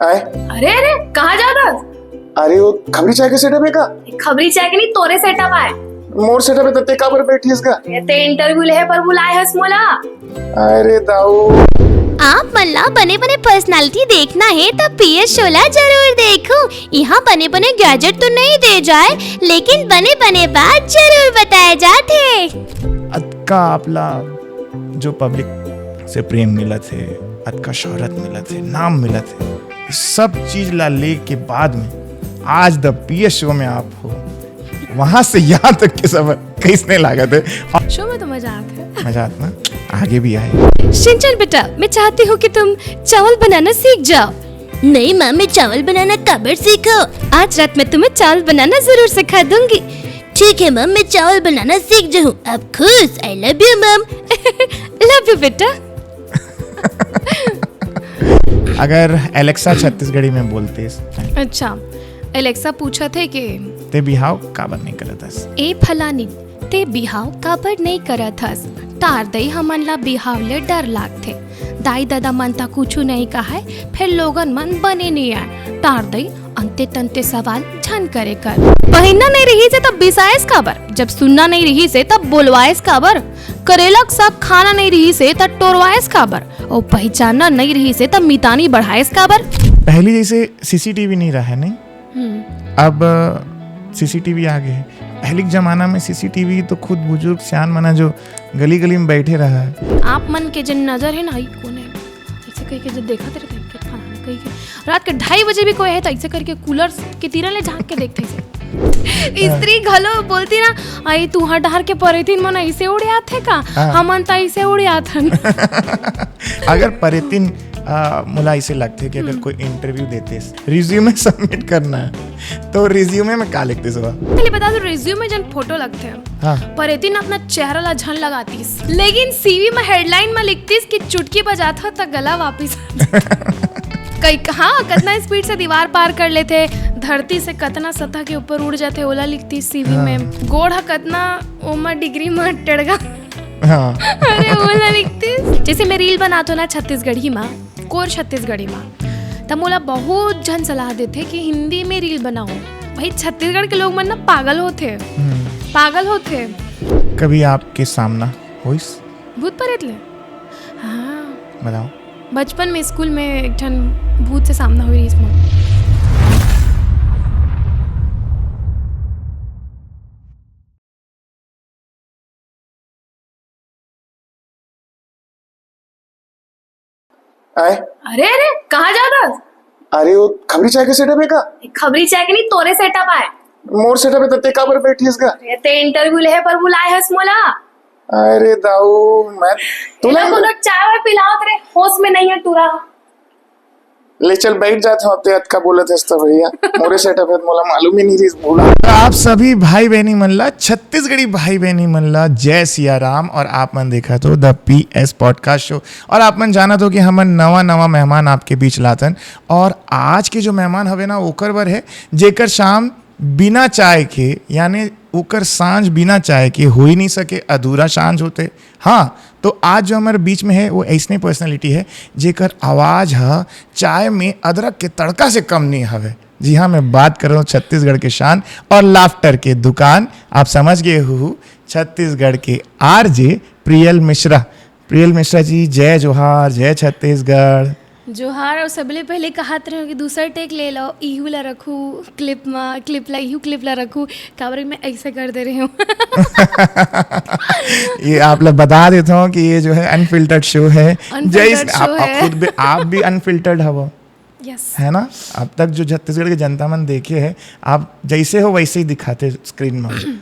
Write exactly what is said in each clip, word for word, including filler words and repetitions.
आय। अरे, अरे, कहाँ जात हस? अरे, वो खबरी चाय के setup हे का? खबरी चाय के नहीं, तोरे setup आय। मोर setup हे, त तैं काबर बैठिस गा? ये तैं interview लेहे बर बुलाए हस मोला? अरे दाऊ। आप मन ला बने-बने personality देखना हे, त पीएस शो ला जरूर देखहू। इहाँ बने-बने gadget तो नहीं दे जाए, लेकिन बने-बने बात जरूर बताए जाथे। अतका आप ला जो public से प्रेम मिलत हे, अतका शोहरत मिलत हे, नाम मिलत हे, ये सब चीज ला ले के बाद में आज द पीएस शो में आप हो, वहां से यहाँ तक के सफर कइसने लागत हे? शो में तो मजा आथे। मजा आथे ना? आगे भी आए। सिंचन बेटा, मैं चाहती हूँ कि तुम चावल बनाना सीख जाओ। नहीं माँ, मैं चावल बनाना काबर सीखो? आज रात मैं तुम्हें चावल बनाना जरूर सिखा दूंगी। ठीक है माँ, मैं चावल बनाना सीख जाऊँ। अब खुश। I love you माँ। Love you बेटा। अगर एलेक्सा छत्तीसगढ़ी में बोलतिस। अच्छा, एलेक्सा पूछत हे कि तैं बिहाव काबर नहीं करत हस? ए फलानी, तैं बिहाव काबर नहीं करत हस? तार दई हमन ला बिहाव ले डर लागथे। दाई ददा मन त कुछु नहीं कहय, फेर लोगन मन बने नहीं आय। तार दई अंते तंते सवाल झन करे कर। पहिरना नहीं रहिस हे त बिसाएस काबर? जब सुनना नहीं रहिस हे त बोलवाएस काबर? करेला के साग खाना नहीं रहिस हे त टोरवाएस काबर? अउ पहिचानना नहीं रहिस हे त मितानी बढ़ाएस काबर? पहली जैसे सीसीटीवी नहीं रहा है, नहीं? हम्म। अब सीसीटीवी आ गए हैं। पहले के जमाना में सीसीटीवी तो खुद बुजुर्ग सियान मना जो गली गली में बैठे रहा है। आप मन के जन नजर है ना, ई कोन है? ऐसे कह के जो देखत रहते हैं, "के फलाना कहीं के।" रात के ढाई बजे भी कोई है तो ऐसे करके कूलर के तीरा ले झांक के देखते हैं। स्त्री घलो बोलती ना, "आई तुहा डहर के परेतिन मन ऐसे उड़े आथे का? हाँ। हमन तो ऐसे उड़े आथन।" अगर परेतिन, आ, मोला ऐसे लगथे कि अगर हम्म। कोई इंटरव्यू देते, रिज्यूमे सबमिट करना है, तो रिज्यूमे में का लिखते सुबह? पहले बता दो, रिज्यूमे जन फोटो लगते हैं। हाँ। परेतिन अपना चेहरा ला झन लगातीस, लेकिन सीवी में हेडलाइन में लिखतीस कि चुटकी बजात हो त गला वापिस आ जाथे। कई, हाँ, कतना स्पीड से दीवार पार कर लेथे, धरती से कतना सतह के ऊपर उड़ जाथे, ओला लिखतीस सीवी हाँ। में। गोड़ ह कतना ओमा डिग्री में टड़गा। हाँ। अरे, ओला लिखतीस। जैसे मैं रील बनात हो ना छत्तीसगढ़ी मा, कोर छत्तीसगढ़ी मा, त मोला बहुत झन सलाह देथे कि हिंदी में रील बनाओ। भाई, छत्तीसगढ़ के लोग मन ना पागल होथे, हम्म। पागल होथे। कभी आपके सामना होइस? भूत परेत ले? हाँ। बताओ। बचपन में स्कूल में एक ठन भूत से सामना होइस मोर। आय। अरे, अरे, कहाँ जात हस? अरे, वो खबरी चाय के setup हे का? खबरी चाय के नहीं, तोरे setup आय। मोर setup हे, त तैं काबर बैठिस गा? अरे, तैं interview लेहे बर बुलाए हस मोला। अरे दाऊ, मैं तोला एला कोनो चाय वाय पिलावत रे, होश में नहीं है टूरा। ले चल, बैठ जात हूँ, अब तैं अतका बोलत हस त भैया। मोरे setup हे, मोला मालूम ही नहीं रहिस, बोला। आप सभी भाई बहनी मन ला, छत्तीसगढ़ी भाई बहनी मन ला, जय सिया राम। और आप मन देखत हो द पीएस पॉडकास्ट शो। और आप मन जानत हो कि हमन नवा नवा मेहमान आपके बीच लाथन। और आज के जो मेहमान हवे ना, ओकर बर है, जेकर शाम बिना चाय के, यानी ओकर सांझ बिना चाय के हो ही नहीं सके, अधूरा सांझ होथे। हाँ, तो आज जो हमर बीच में है, वो ऐसने personality है, जेकर आवाज ह चाय में अदरक के तड़का से कम नहीं हवे। जी हाँ, मैं बात कर रहा हूँ छत्तीसगढ़ के शान और लाफ्टर के दुकान, आप समझ गए हो, छत्तीसगढ़ के आरजे प्रियल मिश्रा। प्रियल मिश्रा जी, जय जोहार, जय छत्तीसगढ़। जोहार। और सबले पहले कहत रहे हो कि दूसरा टेक ले लो, इहू ला रखू क्लिप में, क्लिप ला, इहू क्लिप ला रखू, काबर मैं ऐसे कर दे रही हूँ। ये आप लोग बता देता हूँ कि ये जो है अनफिल्टर्ड शो है। अनफिल्टर्ड जय इसमें आप, शो आप है। खुद भी, आप भी अनफिल्टर्ड हवो। यस। है ना? अब तक जो छत्तीसगढ़ के जनता मन देखे है, आप जैसे हो वैसे ही दिखाते स्क्रीन में।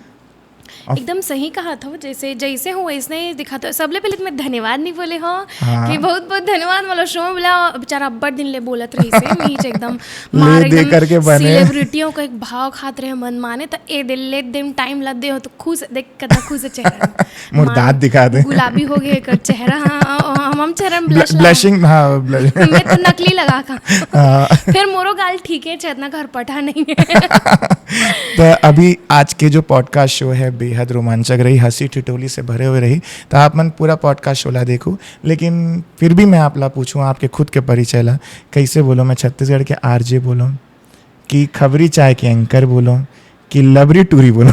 अब एकदम सही कहा था, जैसे, जैसे हो वैसने ही दिखाते हो। सबले पहले तो मैं धन्यवाद नहीं बोले हो हाँ। कि बहुत बहुत धन्यवाद, मतलब शो में बोला, बेचारा अब्बड़ दिन ले बोलत रही से, मैं ही एकदम ले मार दे एकदम करके बने। सेलिब्रिटियों का एक भाव खात रहे मन माने, तो ए दिल ले दिन टाइम लग दे हो तो खुश, देख कितना खुश है चेहरा। मोर मार दांत दिखा दे। गुलाबी हो गए कर चेहरा, हाँ, हम, हम चेहरा में ब्ल-, ब्लश लगा। ब्लशिंग, हाँ, ब्लश। मैं तो नकली लगा था। हाँ। फिर मोरो गाल ठीक है, चेतना घर पठा नहीं है। तो अभी आज के जो पॉडकास्ट शो है, बे-, बेहद रोमांचक रही, हंसी ठिठोली से भरे हुए रही। तो आप मन पूरा पॉडकास्ट शो ला देखू, लेकिन फिर भी मैं आप ला पूछूं, आपके खुद के परिचय ला, कैसे बोलो मैं छत्तीसगढ़ के आरजे बोलो, कि खबरी चाय के एंकर बोलो, कि लबरी टूरी बोलो?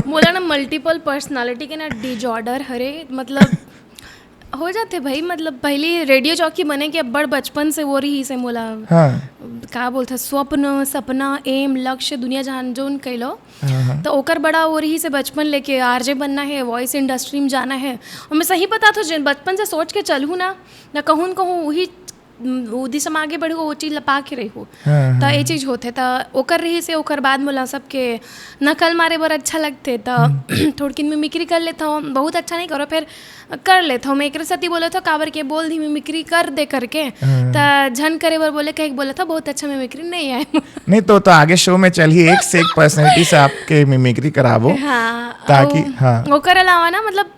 मोला ना मल्टीपल पर्सनालिटी के ना डिजॉर्डर हरे, मतलब हो जाथे भाई। मतलब पहली रेडियो जॉकी बने के बड़ बचपन से वो रही से मोला, हाँ। का बोलथे, स्वप्न, सपना, एम, लक्ष्य, दुनिया जहान जोन कह लो। हाँ, हाँ। तो ओकर बड़ा वो रही से बचपन लेके आरजे बनना है, वॉइस इंडस्ट्री में जाना है। और मैं सही बता तो जिन बचपन से सोच के चलूँ ना, ना कहूँ न कहूँ वही, उम, वो दिशा में आगे बढ़ू, वो चीज लपा के रही हूँ। हाँ, तो हाँ। ये चीज होथे। तो ओकर रही से ओकर बाद मोला सबके नकल मारे बर अच्छा लगथे। तो थोड़किन मिमिक्री कर लेता हूँ, बहुत अच्छा नहीं करो, फिर कर लेता हूँ। मैं एक सती बोला था, काबर के बोल दी मिमिक्री कर दे करके। हाँ। तो झन करे बर बोले, कहीं बोला था बहुत अच्छा मिमिक्री नहीं आए। नहीं तो, तो आगे शो में चलिए, एक से एक पर्सनालिटी से आपके मिमिक्री कराबो। हाँ, ताकि, अउ हाँ। ओकर अलावा ना, मतलब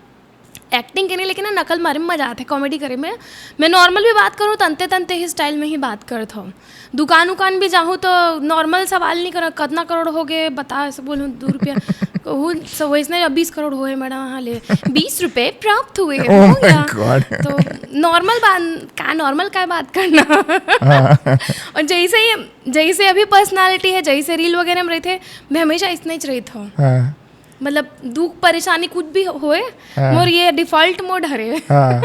एक्टिंग के नहीं, लेकिन ना नकल मारे में मजा आथे, कॉमेडी करे में। मैं नॉर्मल भी बात करूँ, तंते तंते ही स्टाइल में ही बात करत हूँ। दुकान उकान भी जाहूँ तो नॉर्मल सवाल नहीं करा, "कितना करोड़ हो गए, बता", ऐसे बोलूँ, "दो रुपया।" कहूँ, "सब वैसने बीस करोड़ हुए मैडम, वहाँ ले बीस रुपए प्राप्त हुए", Oh हो my गया। God। तो नॉर्मल बात का, नॉर्मल का बात करना। हाँ। और जैसे ही, जैसे अभी पर्सनालिटी है, जैसे रील वगैरह में रहते, मैं हमेशा इसने ही रहता हूँ। हाँ। मतलब दुख परेशानी कुछ भी होए, हाँ। मोर ये डिफॉल्ट मोड हरे। हाँ।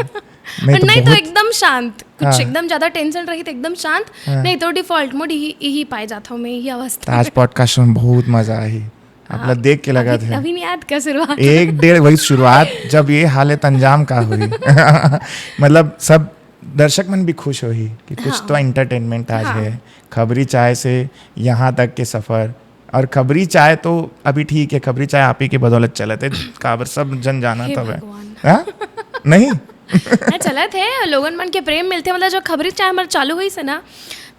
नहीं तो, बहुत- एकदम शांत, कुछ हाँ। एकदम ज्यादा टेंशन रही तो एकदम शांत, हाँ। नहीं तो डिफॉल्ट मोड यही, यही पाए जाता हूँ मैं, यही अवस्था। आज पॉडकास्ट में बहुत मजा आई, आप ला देख के लगा अभी, था। अभी नहीं याद का शुरुआत। एक डेढ़ वही शुरुआत, जब ये हालत अंजाम का हुई। मतलब सब दर्शक मन भी खुश होही कि कुछ हाँ। तो एंटरटेनमेंट आज हाँ। है। खबरी चाय से यहाँ तक के सफर, और खबरी चाय तो अभी ठीक है, खबरी चाय आप ही के बदौलत चलत है, काबर सब जन जाना हे तब है। भगवान। हाँ? नहीं? हाँ, चलत है, लोगन मन के प्रेम मिलथे, मतलब जो खबरी चाय हमर चालू हुई से ना,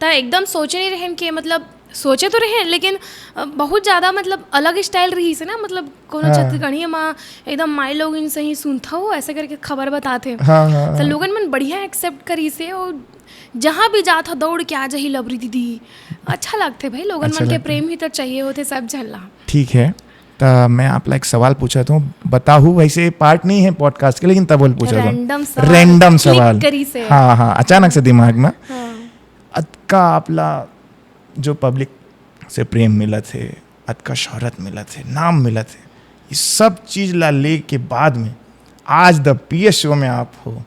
त एकदम सोचे नहीं रहेन कि, मतलब सोचे तो रहे, लेकिन अ, बहुत ज्यादा, मतलब अलग स्टाइल रही से ना, मतलब कोनो हाँ। छत्तीसगढ़िया माँ एकदम माई लोग इनसे ही सुनता हो ऐसे करके खबर बताते। हाँ, हाँ, तो हाँ। लोगन मन बढ़िया एक्सेप्ट करी से, और जहाँ भी जात हो दौड़ के आ जाही लबरी दीदी। अच्छा लगथे भाई, लोगन अच्छा मन के लगथे। प्रेम ही तो चाहिए होथे सब झन ला। ठीक है, तो मैं आप ला एक सवाल पूछत हूँ, बताहू, वैसे पार्ट नहीं है पॉडकास्ट के, लेकिन तब बोल पूछत हूँ। रैंडम सवाल, रैंडम क्लिक सवाल। करी से। हाँ, हाँ, अचानक से दिमाग में। हाँ। अतका आपला जो पब्लिक से प्रेम मिलत है, अतका शोहरत मिलत है, नाम मिलत है, ये सब चीज ला ले के बाद में आज द पीएस शो में आप हो,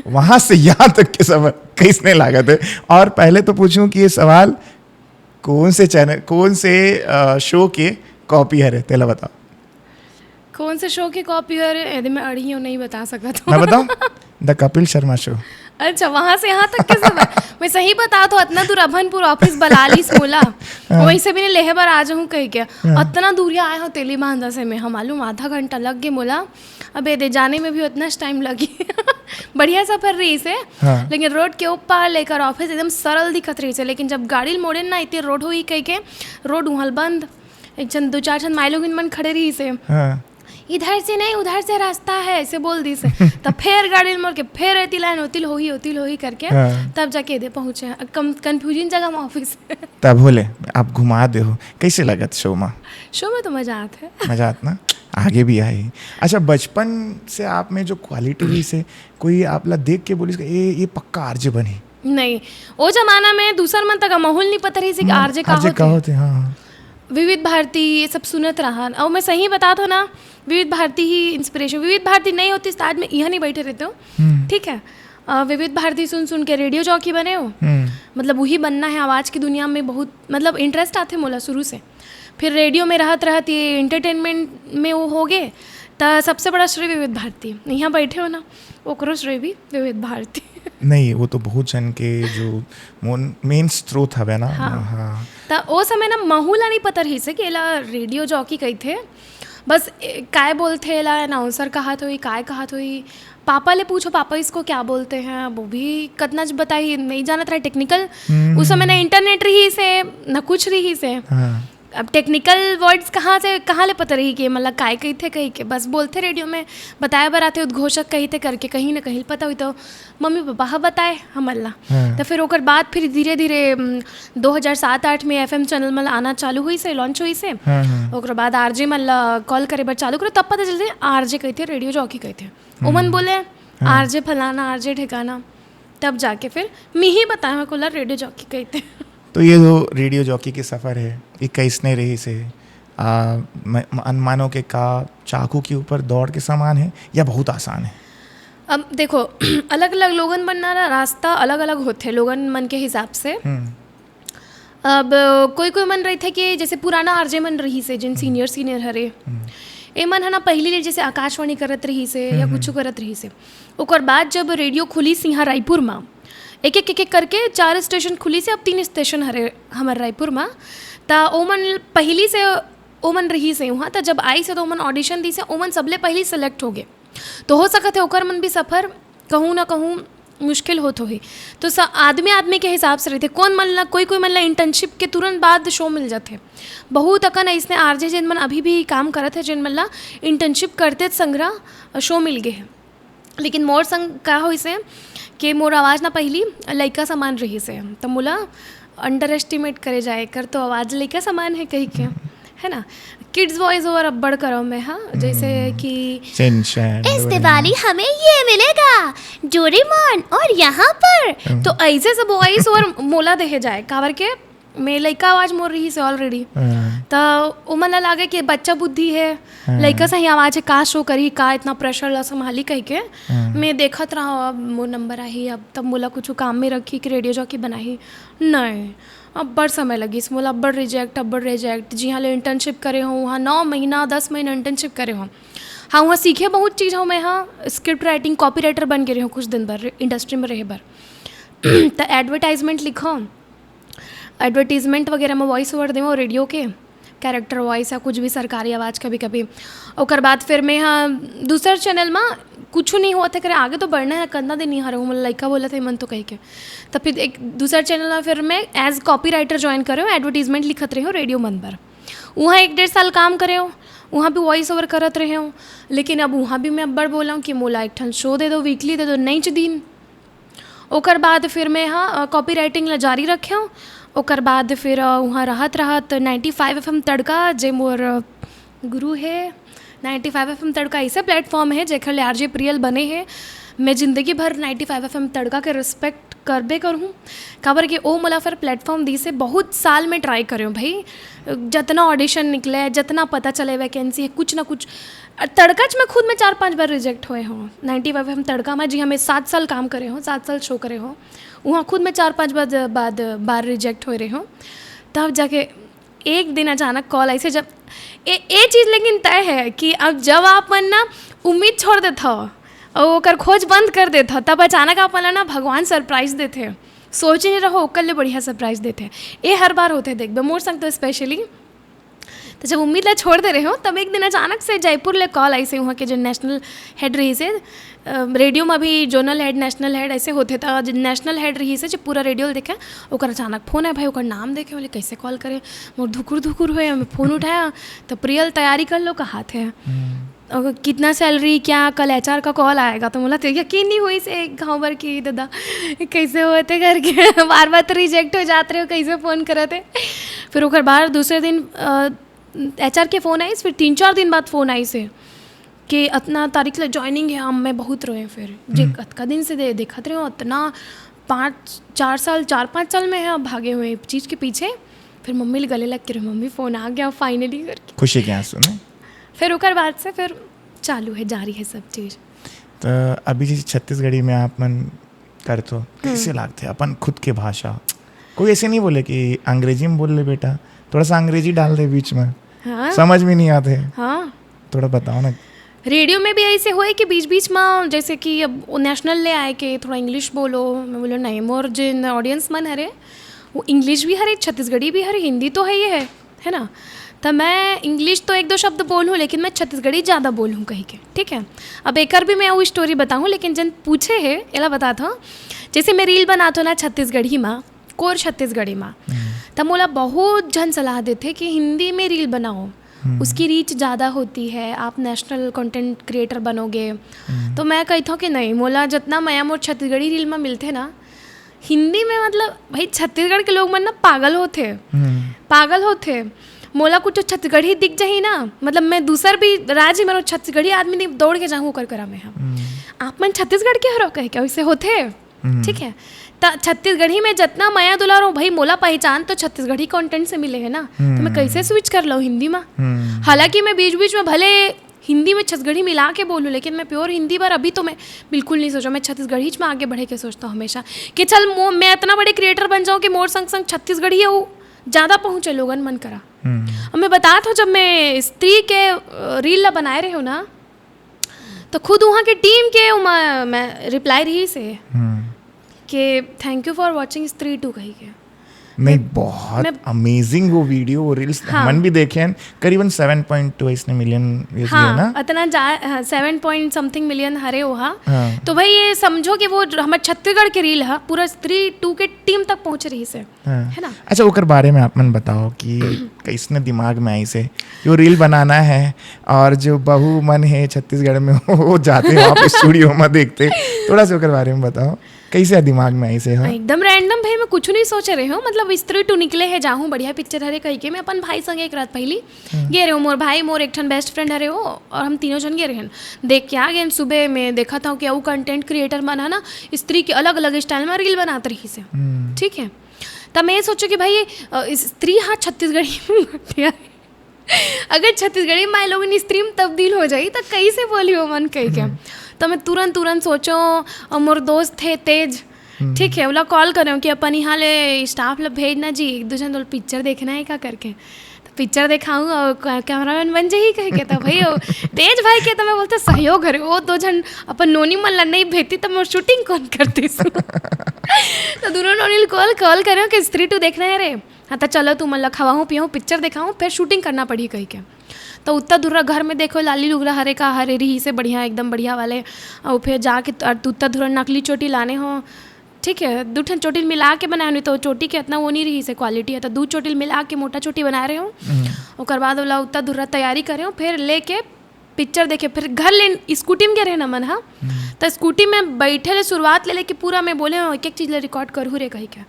वहां से यहाँ तक के सफर कैसने लागत है? और पहले तो पूछूं कि ये सवाल कौन से चैनल, कौन से अ, शो के कॉपी हरे, तेला बताओ। कौन से शो के कॉपी हरे, यदि मैं अड़ी हूँ, नहीं बता सकत हूँ। मैं बताऊं, द कपिल शर्मा शो। अच्छा, वहां से यहाँ तक कैसे बात? मैं सही बता तो इतना दूर अभनपुर ऑफिस बलालिस मोला, वैसे भी नहीं लेहे बर आ जाऊँ कह के। इतना दूरिया आया हूँ तेली बांधा से मैं, हम मालूम आधा घंटा लग गए मोला। अबे दे जाने में भी उतना टाइम लगी। बढ़िया सफर रही से, हाँ। लेकिन रोड के ऊपर लेकर ऑफिस एकदम सरल दिखत रही से, लेकिन जब गाड़ी मोड़े ना इतने रोड हुई कह के, रोड उहल बंद, एक जन दो चार जन माई लोगिन मन खड़े रही से। हाँ। इधर से नहीं, उधर से रास्ता है, ऐसे बोल दी से। तब फिर गाड़ी मोड़ के फिर एती लाइन होती होही, होती होही करके हाँ। तब जाके दे पहुंचे। कम कंफ्यूजन जगह में ऑफिस। तब होले आप घुमा दे हो, कैसे लगत शो में? शो में तो मजा आत है। मजा आत ना, आगे भी आई। अच्छा, बचपन से आप में जो क्वालिटी रही से, कोई आप ला देख के बोलिस, "ए, ये पक्का आरजे बनी"? नहीं, वो जमाना में दूसर मन तक माहौल नहीं पता रही से कि आरजे का आरजे का होते। होते, हाँ, हाँ। विविध भारती ये सब सुनत रहा। और मैं सही बता तो ना, विविध भारती ही इंस्पिरेशन। विविध भारती नहीं होती तो आज मैं यहाँ नहीं बैठे रहते हो। हम्म। ठीक है, अ, विविध भारती सुन सुन के रेडियो जॉकी बने हो। हम्म। मतलब वही बनना है, आवाज़ की दुनिया में बहुत, मतलब इंटरेस्ट आते मोला शुरू से। फिर रेडियो में रहत रहत ये एंटरटेनमेंट में वो हो गए, तो सबसे बड़ा श्रेय विविध भारती। यहाँ बैठे हो ना, ओकरो श्रेय भी विविध भारती। नहीं, वो तो बहुत जन के जो मेन स्रोत हवे ना। हाँ। हाँ। त ओ समय ना महू ला नहीं पता रही से कि एला रेडियो जॉकी कहिथे। बस ए, काय बोलथे एला, अनाउंसर कहत होई, काय कहत होई। पापा ले पूछो, पापा इसको क्या बोलते हैं, वो भी कतना ज बताई, नहीं जानत रहे टेक्निकल। हम्म। उस समय ना इंटरनेट रही से, ना कुछ रही से। हाँ। अब टेक्निकल वर्ड्स कहाँ से, कहाँ ले पता रही कि मतलब काय कहिथे कही के, बस बोलथे रेडियो में, बताए बर आथे, उद्घोषक कहिथे करके, कहीं ना कहीं पता हुई तो मम्मी पापा ह बताए हमन ला। हाँ। तो फिर ओकर बाद फिर धीरे धीरे दो हज़ार सात आठ में एफएम चैनल मन ला आना चालू हुई से, लॉन्च हुई से। हाँ, हाँ। ओकर बाद आरजे मन ला कॉल करे बर चालू करो, तब पता चलते आरजे कहिथे, रेडियो जॉकी कहिथे। ओमन बोले हाँ। आरजे फलाना, आरजे ठिकाना, तब जाके फिर मिही बताए हमको ला रेडियो जॉकी कहिथे। तो ये जो रेडियो जॉकी के सफर है, ये कैसने रही से आ, म- म- अनमानों के का चाकू के ऊपर दौड़ के समान है या बहुत आसान है? अब देखो, अलग अलग लोगन मन ना रास्ता अलग अलग होथे लोगन मन के हिसाब से। हम्म। अब कोई कोई मन रहिथे कि जैसे पुराना आरजे मन रही से, जिन सीनियर सीनियर हरे, ए मन ह ना पहिली ले जैसे आकाशवाणी करत रही से या कुछ करत रही से, ओकर बाद जब रेडियो खुली सिंहा रायपुर मा, एक एक एक एक करके चार स्टेशन खुली से, अब तीन स्टेशन हरे हमर रायपुर मा। त ओमन पहिली से ओमन रही से उहाँ, त जब आई से तो ओमन ऑडिशन दी से, ओमन सबले पहिली सिलेक्ट हो गए। तो हो सकत है ओकर मन भी सफर कहूँ ना कहूँ मुश्किल होत होही। तो स- आदमी आदमी के हिसाब से रहिथे। कोन मन ला, कोई कोई मन ला इंटर्नशिप के तुरंत बाद शो मिल जाथे। बहुत अकन अइसने आरजे जिन मन अभी भी काम करत है, जिन मन ला इंटर्नशिप करते संग्रह शो मिल गए है। लेकिन मोर संग का होइस हे कि मोर आवाज़ ना पहिली लइका समान रहिस हे, त मोला अंडर एस्टिमेट करे जाए कर तो आवाज़ लइका समान है कही के, है ना। किड्स वॉइस ओवर अब्बड़ करव मैं, हाँ, जैसे कि सिंचैन, इस दिवाली हमें ये मिलेगा, डोरेमोन, और यहाँ पर। तो ऐसे सब वॉइस ओवर मोला देहे जाए, काबर के मैं लइका आवाज़ मोर रहिस हे ऑलरेडी। हाँ। त ओमन ला लागे कि बच्चा बुद्धि है, हाँ। लइका सही आवाज़ है, का शो करही, का इतना प्रेशर ला संभाली कह के। हाँ। मैं देखत रहा अब मोर नंबर आही, अब तब मोला कुछ काम में रखी कि रेडियो जॉकी बनाही। नहीं, अब्बड़ समय लगिस मोला, अब्बड़ रिजेक्ट, अब्बड़ रिजेक्ट। जिहाँ ले इंटर्नशिप करे हो, वहाँ नौ महीना, दस महीना इंटर्नशिप करे हो। हाँ, वहाँ सीखे बहुत चीज़ हो। मैं हाँ स्क्रिप्ट राइटिंग, कॉपीराइटर बन के रहे हो कुछ दिन बर, इंडस्ट्री में रहे बर। त एडवर्टाइजमेंट लिखो, एडवर्टाइजमेंट वगैरह में वॉइस ओवर देवो रेडियो के, कैरेक्टर वॉइस या कुछ भी सरकारी आवाज़ कभी कभी। ओकर बाद फिर मैं हाँ दूसर चैनल में कुछ नहीं हुआ था करे, आगे तो बढ़ना है, कतना दिन नहीं हरे, मोला लइका बोला था मन तो कह के। तब फिर एक दूसर चैनल में फिर मैं एज कॉपी राइटर ज्वाइन करे हो, एडवर्टाइजमेंट लिखत रहे हो रेडियो मन बर। वहाँ एक डेढ़ साल काम करे हो, वहाँ भी वॉइस ओवर करत रहे हो। लेकिन अब वहाँ भी मैं अब्बड़ बोला हूँ कि मोला एक ठन शो दे दो, वीकली दे दो, नैच दिन। ओकर बाद फिर मैं हाँ कॉपी राइटिंग ला जारी रखेव। ओकर बाद फिर अ, उहाँ रहत रहत नाइन्टी फाइव एफएम तड़का, जे मोर अ, गुरु हे। नाइन्टी फाइव एफएम तड़का ऐसे प्लेटफॉर्म है जेकर ले आरजे प्रियल बने हे। मैं जिंदगी भर नाइन्टी फाइव एफएम तड़का के रिस्पेक्ट करबे करहूँ, काबर कि ओ मोला फिर प्लेटफॉर्म दी से बहुत साल में ट्राई करेव भाई, जतना ऑडिशन निकले, जतना पता चले वैकेंसी है, कुछ ना कुछ। तड़काच में खुद मैं चार पांच बार रिजेक्ट होए हो। नाइन्टी फाइव एफएम तड़का में जी हमें सात साल काम करे हो, सात साल शो करे हो, वहाँ खुद मैं चार पांच बार बाद बार रिजेक्ट होए रहे हो। तब जाके एक दिन अचानक कॉल आई से, जब ए, ए चीज़ लेकिन तय है कि अब जब आप मन ना उम्मीद छोड़ देत हो और ओकर खोज बंद कर देत हो, तब अचानक आप मन ला ना भगवान सरप्राइज देथे। सोचे नहीं रहो ओकर ले बढ़िया सरप्राइज देथे। ए हर बार होथे, देखबे मोर संग तो स्पेशली। तो जब उम्मीद ला छोड़ दे रहे हो, तब एक दिन अचानक से जयपुर ले कॉल आई से, वहाँ के जो नेशनल हेड रही से, अ, रेडियो में भी जोनल हेड, नेशनल हेड ऐसे होते था। जो नेशनल हेड रही से, जो पूरा रेडियो देखे, ओकर अचानक फोन है भाई, ओकर नाम देखे, बोले कैसे कॉल करे, मोर धुकुर धुकुर हुए, मैं फोन उठाया तो प्रियल तैयारी कर लो कहा थे। अगर कितना सैलरी, क्या, कल एचआर का कॉल आएगा, तो मोला तो यकीन नहीं हुई से एक घाव भर की दादा कैसे होते करके बार बार तो रिजेक्ट हो जाते रहे हो, कैसे फोन करते। फिर ओकर बाद दूसरे दिन एचआर के फोन आइस, फिर तीन चार दिन बाद फोन आइस हे कि अतना तारीख ले ज्वाइनिंग है। हम मैं बहुत रोए फिर, जे अतका दिन से दे, देखत रहे हो, अतना पाँच चार साल, चार पाँच साल में है अब भागे हुए इस चीज़ के पीछे। फिर मम्मी ले गले लग के रहे, मम्मी फोन आ गया फाइनली करके। खुशी के आंसू में। फिर ओकर बाद से फिर चालू है, जारी है सब चीज़। तो अभी जैसे छत्तीसगढ़ी में आप मन करथो, कैसे लागथे अपन खुद के भाषा? कोई ऐसे नहीं बोले कि अंग्रेजी में बोल ले बेटा, थोड़ा सा अंग्रेजी डाल दे बीच में, हाँ। समझ में नहीं आते, हाँ, थोड़ा बताओ ना। रेडियो में भी ऐसे होए कि बीच बीच में जैसे कि अब वो नेशनल ले आए के थोड़ा इंग्लिश बोलो, मैं बोलो नहीं, मोर जिन ऑडियंस मन हरे वो इंग्लिश भी हरे, छत्तीसगढ़ी भी हरे, हिंदी तो है ही है, है ना। तो मैं इंग्लिश तो एक दो शब्द बोलूँ, लेकिन मैं छत्तीसगढ़ी ज़्यादा बोलूँ कही के, ठीक है। अब एकर भी मैं वो स्टोरी बताऊँ, लेकिन जन पूछे है एला बतात हूँ। जैसे मैं रील बनात हूँ ना छत्तीसगढ़ी मा, कोर छत्तीसगढ़ी मा, त मोला बहुत झन सलाह देथे कि हिंदी में रील बनाओ, उसकी रीच ज़्यादा होती है, आप नेशनल कंटेंट क्रिएटर बनोगे। तो मैं कहता हूँ कि नहीं, मोला जितना मया मोर छत्तीसगढ़ी रील में मिलथे ना, हिंदी में, मतलब, भाई, छत्तीसगढ़ के लोग मन ना पागल होथे, पागल होथे। मोला कुछ छत्तीसगढ़ी दिख जाही ना, मतलब, मैं दूसर भी राज्य में रहूँ, छत्तीसगढ़ी आदमी नहीं दौड़ के जाहूँ ओकर करा में हम। आप मन छत्तीसगढ़ के हरो कह के, वैसे होथे। ठीक है, त छत्तीसगढ़ी में जितना मया दुलार हो भाई, मोला पहचान तो छत्तीसगढ़ी कंटेंट से मिले है ना, तो मैं कैसे स्विच कर लूँ हिंदी में? हालांकि मैं बीच बीच में भले हिंदी में छत्तीसगढ़ी मिला के बोलूँ, लेकिन मैं प्योर हिंदी पर अभी तो मैं बिल्कुल नहीं सोचा, मैं छत्तीसगढ़ी में आगे बढ़े के सोचता हूँ हमेशा कि चल मो मैं इतना बड़े क्रिएटर बन जाऊँ कि मोर संग संग छत्तीसगढ़ी है वो ज़्यादा पहुँचे लोगन मन करा। अब मैं बतात हूँ, जब मैं स्त्री के रील ला बनाए रहे हो ना, तो खुद वहाँ के टीम के उमा, मैं रिप्लाई रही से के "Thank you for watching Stree two" कही के। नहीं, बहुत मैं अमेजिंग वो वीडियो, वो रील्स। हाँ। हमन भी देखे हैं, करीबन सेवन पॉइंट टू इसने मिलियन व्यूज लिए हाँ, ना। इतना जा हाँ, सेवन पॉइंट समथिंग मिलियन हरे वो। हाँ। हाँ। तो भाई, ये समझो कि वो जो हमारे छत्तीसगढ़ के रील है, पूरा स्त्री टू के टीम तक पहुँच रही से। हाँ। है ना? अच्छा, ओकर बारे में आप मन बताओ कि कैसने दिमाग में आई से, यो रील बनाना है, और जो बहू मन है छत्तीसगढ़ में, वो जाते हैं आप स्टूडियो में देखते, थोड़ा सा ओकर बारे में बताओ, कैसे दिमाग में आई से? हाँ, एकदम रैंडम भाई, मैं कुछ नहीं सोच रहे हूँ, मतलब, स्त्री टू निकले है, जाहूँ, बढ़िया पिक्चर हरे कही के, मैं अपन भाई संग एक रात पहली गे रहे हूँ, मोर भाई, मोर एक ठन बेस्ट फ्रेंड हरे हो, और हम तीनों जन गे रहे हैं। देख के आ गए, सुबह में देखा था कि वो कंटेंट क्रिएटर मन है ना, स्त्री के अलग अलग स्टाइल में रील बनात रही से। ठीक है, तब मैं ये सोचो कि भाई, अ, स्त्री हा छत्तीसगढ़ी में मत यार। अगर छत्तीसगढ़ी में आए लोग स्त्री में तब्दील हो जाई, तो कैसे बोली वो मन कह के? तो मैं तुरंत, तुरंत सोचो, अ, मोर दोस्त थे तेज, ठीक है, ओला कॉल करें कि अपन यहाँ ले स्टाफ ला भेजना जी, एक दू झन ओला पिक्चर देखना है का करके। तो पिक्चर देखाऊँ और कै-, कैमरामैन बन जाही कह के। तो भाई, वो तेज भाई के तो मैं बोलते सहयोग हरे, वो दो झन अपन नोनी मन ला नहीं भेजती, तो मोर शूटिंग कौन करती सु? तो दोनों नोनी कॉल, कॉल करें कि स्त्री टू देखना है रे। हाँ, तो चलो, तुमन ला खवाहूँ, पियाहूँ, पिक्चर देखाहूँ, फिर शूटिंग करना पड़ही कहि के। तो उत्ता धुर्रा घर में देखो, लाली लुगरा हरे का हरे रही से बढ़िया, एकदम बढ़िया वाले। और फिर जाके त-, उत्ता धुर्रा नकली चोटी लाने हो, ठीक है, दू ठन चोटी मिला के बनाए हो, नहीं तो चोटी के इतना वो नहीं रही से क्वालिटी है, तो दू चोटी मिला के मोटा चोटी बनाए रहे हो। ओकर बाद ओला उत्ता धुर्रा तैयारी करे हो, फिर लेके पिक्चर देखे, फिर घर ले स्कूटी में गे रहे ना मन, हाँ, तो स्कूटी में बैठे ले शुरुआत ले लेके पूरा मैं बोले हूँ, एक एक चीज ले रिकॉर्ड करू रे कही के।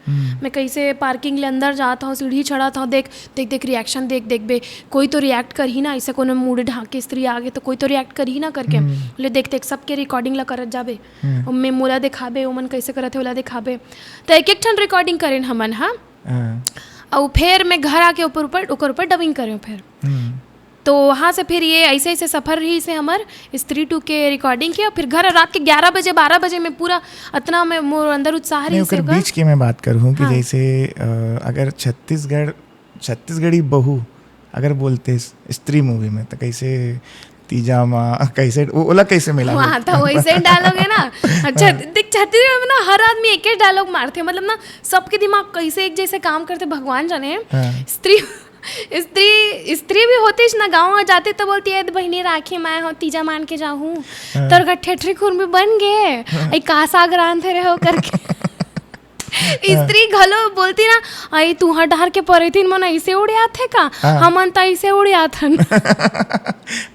मैं कैसे पार्किंग ले अंदर जाता हूँ, सीढ़ी चढ़ाता हूँ, देख देख देख रिएक्शन देख देख बे, कोई तो रिएक्ट करही ना, ऐसे कोनो मूड़ ढाक के स्त्री आगे तो कोई तो रिएक्ट करही ना करके। ले देख देख सबके रिकॉर्डिंग ला करत जाबे, और मैं मोला दिखाबे, ओमन कैसे करत है ओला दिखाबे। तो एक एक ठन रिकॉर्डिंग करेन हमन, हाँ। और फिर मैं घर आके ऊपर ऊपर ओकर ऊपर डबिंग करे हूँ फिर। तो वहाँ से फिर ये ऐसे ऐसे सफर रही से हमर स्त्री टू के रिकॉर्डिंग के, और फिर घर रात के ग्यारह बजे, बारह बजे में पूरा इतना मैं मोर अंदर उत्साह नहीं, रही से ओकर का। बीच के मैं बात करूँ कि हाँ। जैसे, अ, अगर छत्तीसगढ़, छत्तीसगढ़ी बहू अगर बोलते स-, स्त्री मूवी में, तो कैसे तीजा माँ, कैसे वो, ओला कैसे मिला? हाँ, तो वैसे डायलॉग है ना। अच्छा, देख, छत्तीसगढ़ में ना हर आदमी एक ही डायलॉग मारते, मतलब ना, सबके दिमाग कैसे एक जैसे काम करते, भगवान जाने। हाँ। स्त्री स्त्री, स्त्री भी होतीस ना, गाँव में जाते तो बोलती है, "बहिनी, राखी मैं हो, तीजा मान के जाहूँ।" हाँ। तोर घर ठेठरी खुरमी बन गे, हाँ। "ए, का साग रांधे रहे हो?" करके। स्त्री घलो बोलती ना, "आई, तुहर डहर के परेतिन मन ऐसे उड़ियाथे का? हाँ। हमन तो ऐसे उड़ियाथन।"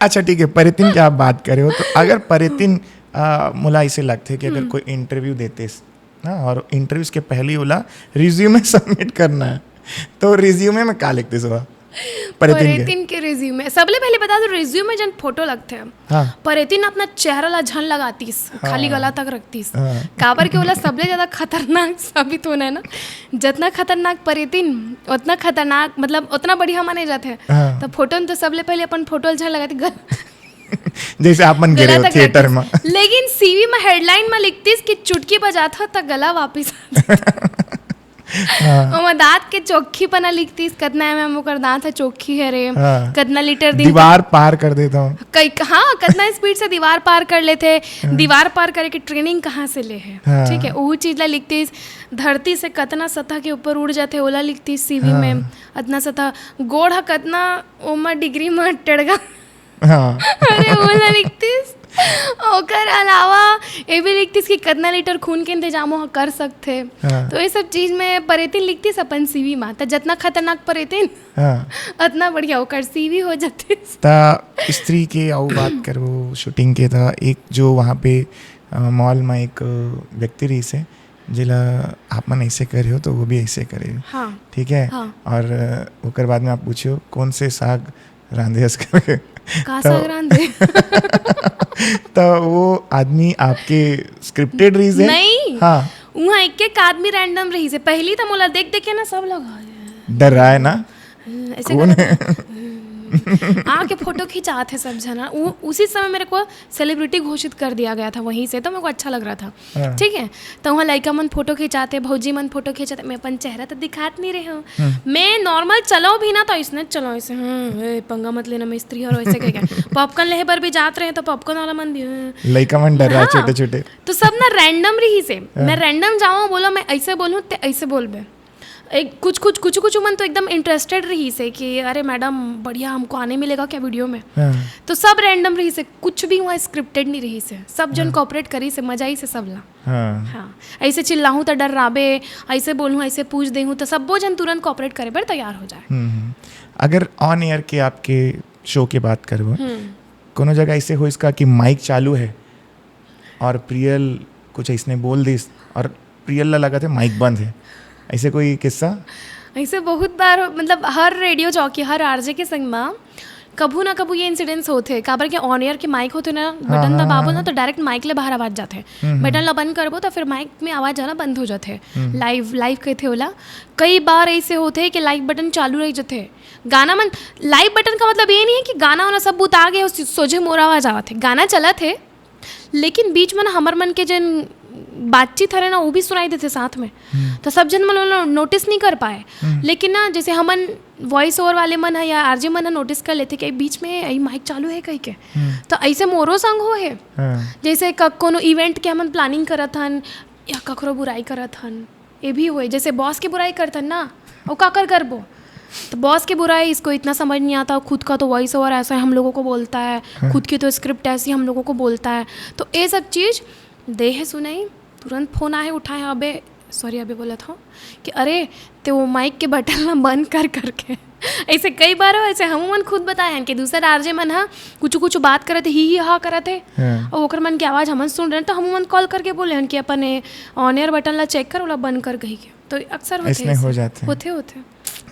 अच्छा, ठीक है, परेतिन के आप बात करे हो, तो अगर परेतिन, आ, मोला ऐसे लगथे कि अगर कोई इंटरव्यू देते ना, और इंटरव्यूज के पहले ही बोला, "रिज्यूमे सबमिट करना है", तो रिज्यूमे में का लिखते सुबह? परेतिन के। परेतिन के रिज्यूमे, सबले पहले बता दो, रिज्यूमे जन फोटो लगते हैं। हाँ। परेतिन अपना चेहरा ला झन लगातीस, खाली हाँ। गला तक रखतीस। हाँ। काबर के ओला सबले ज्यादा खतरनाक साबित होना है ना, जितना खतरनाक परेतिन, उतना खतरनाक, मतलब, उतना बढ़िया माने जाते हैं। हाँ। तो फोटो में तो सबले पहले अपन फोटो ला झन लगाती, गल-, जैसे आप मन गे रहे हो थिएटर में। लेकिन सीवी में हेडलाइन में लिखतीस कि चुटकी बजात हो त गला वापिस आ जात। हाँ। ओमा दांत के चोखी पना लिखतीस, कतना एमएम ओकर दांत है चोखी है रे, हाँ। कतना लीटर दिन दीवार पार कर देता हूँ। कई, हाँ, कतना स्पीड से दीवार पार कर लेते, हाँ। दीवार पार करे के ट्रेनिंग कहाँ से ले है, हाँ। ठीक है, वो चीज ला लिखतीस। धरती से कतना सतह के ऊपर उड़ जाते, ओला लिखतीस सीवी हाँ। में, अतना सतह, गोड़ ह कतना ओमा डिग्री में टड़गा हाँ। अरे, ओला लिखतीस। ओकर अलावा ये भी लिखतिस कि कतना लीटर खून के इंतजाम वो कर सकथे। हाँ। तो ये सब चीज में परेतिन लिखतिस अपन सीवी मा, त जतना खतरनाक परेतिन, हाँ। अतना बढ़िया ओकर सीवी हो जातिस। त स्त्री के अउ बात करबो शूटिंग के, त एक जो वहाँ पे, अ, मॉल में एक व्यक्ति रहिस हे, जेला आप मन ऐसे करे हो, तो वो भी ऐसे करे हो। हाँ। ठीक है? हाँ। और, अ, ओकर बाद में आप पूछे हो, "कौन से साग रांधे हस?" करके। का तो साग रांधे? तो वो आदमी आपके scripted रहिस हे? नहीं। हाँ। उहाँ एक एक आदमी random रहिस हे। पहली तो मोला देख देख के ना सब लोग, "हाँ, डर रहा है ना? हम्म, ऐसे कौन करके, हम्म।" आके फोटो खिंचात हे सब जना। उ-, उसी समय मेरे को सेलिब्रिटी घोषित कर दिया गया था वहीं से, तो मेरे को अच्छा लग रहा था। हाँ। ठीक है, तो वहाँ लइका मन फोटो खिंचाते, भौजी मन फोटो खिंचाते, मैं अपन चेहरा तो दिखात नहीं रहे हूँ। हम्म। मैं नॉर्मल चलो भी ना, तो इसने चलो ऐसे, "हम्म, ए, पंगा मत लेना, मैं स्त्री हूँ," ऐसे कह के। पॉपकॉर्न लेहे बर भी जात रहे, तो पॉपकॉर्न वाला मन भी, "हम्म।" लइका मन डर रहा है, हाँ। छोटे-छोटे। तो सब ना random रहिस हे। हाँ। मैं random जाऊँ, बोलो, मैं ऐसे बोलूँ, ते ऐसे बोलबे। एक कुछ, कुछ, कुछ, कुछ मन तो एकदम interested रहिस हे कि, "अरे मैडम, बढ़िया, हमको आने मिलेगा क्या वीडियो में?" हाँ। तो सब random रहिस हे, कुछ भी वहाँ scripted नहीं रहिस हे, सब जन हाँ। cooperate करिस हे, मजा आइस हे सब ला। हाँ। हाँ, ऐसे चिल्लाहूँ त डर्राबे, ऐसे बोलहूँ, ऐसे पूछ देहूँ, त सब्बो झन तुरंत cooperate करे बर तैयार हो जाए। हम्म, हम्म। अगर on air के आपके show के बात करबो, हम्म। कोनो जगह ऐसे होइस का कि mic चालू है और प्रियल कुछ ऐसने बोल दिस और प्रियल ला लगत हे mic बंद है, ऐसे कोई किस्सा? ऐसे बहुत बार, मतलब, हर रेडियो जॉकी, हर आरजे के संग मा कभू ना कभू ये incidents होथे, काबर के on air के mic होथे ना, हाँ, बटन हाँ, दबाबो हाँ, ना, हाँ। तो direct mic ले बाहर आवाज जाथे। हम्म, हम्म। बटन ला बंद करबो, तो फिर mic में आवाज आना बंद हो जाथे। हम्म। Live, live कहिथे ओला। कई बार ऐसे होथे कि live बटन चालू रह जाथे। गाना मन, live बटन का मतलब ये नहीं है कि गाना वाना सब बुता गए, उस सोझे मोर आवाज आवत हे। गाना चलत हे, लेकिन बीच में ना हमर मन के जन बातचीत हरे ना, वो भी सुनाई देथे साथ में। हम्म। तो सब जन मन ओला notice नहीं कर पाए। हम्म। लेकिन ना, जैसे हमन voice over वाले मन है या आरजे मन है, notice कर लेथे कि बीच में ये mic चालू है कहि के। हम्म। तो ऐसे मोरो संग हो है। हाँ। जैसे क-, कोनो event के हमन planning करत हन या कखरो बुराई करत हन, ये भी होए। जैसे boss के बुराई करत हन ना, वो काकर करबो? तो boss के बुराई, इसको इतना समझ नहीं आता, खुद का तो voice over ऐसा है, हम लोगों को बोलता है, हाँ। खुद की तो script ऐसी हम लोगों को बोलता है। तो ये सब चीज देहे सुनई, तुरंत फोन आए, उठाए, "अबे, sorry, अबे बोलत हूँ कि अरे, ते वो mic के बटन ला बंद कर," करके। ऐसे कई बार हो, ऐसे हम मन खुद बताए हैं कि दूसर आरजे मन हा कुछ कुछ बात करत हे, ही ही हा करत हे, हाँ। और ओकर मन के आवाज हमन सुन रहे हैं, तो हम मन call करके बोले हैं कि अपन ये on air बटन ला check कर, ओला बंद कर कही के। तो अक्सर होथे ऐसने ऐसे। हो जाथे। होथे, होथे।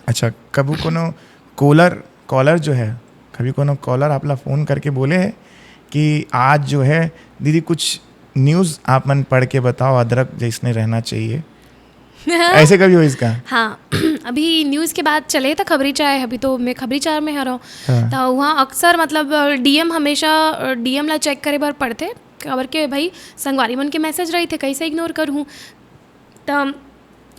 अच्छा, कभू कोनो caller, caller जो है, कभी कोनो caller आप ला फोन करके बोले है कि आज जो है दीदी कुछ news आप मन पढ़ के बताओ, अदरक जैसने रहना चाहिए, ऐसे कभी होइस का? हाँ, अभी news के बात चले तो खबरी चाय, अभी तो मैं खबरी चाय में हरव। हाँ। तो वहाँ अक्सर मतलब डीएम हमेशा डीएम ला check करे बर पड़थे, काबर के भाई संगवारी मन के message रहिथे, कैसे ignore करहूँ। त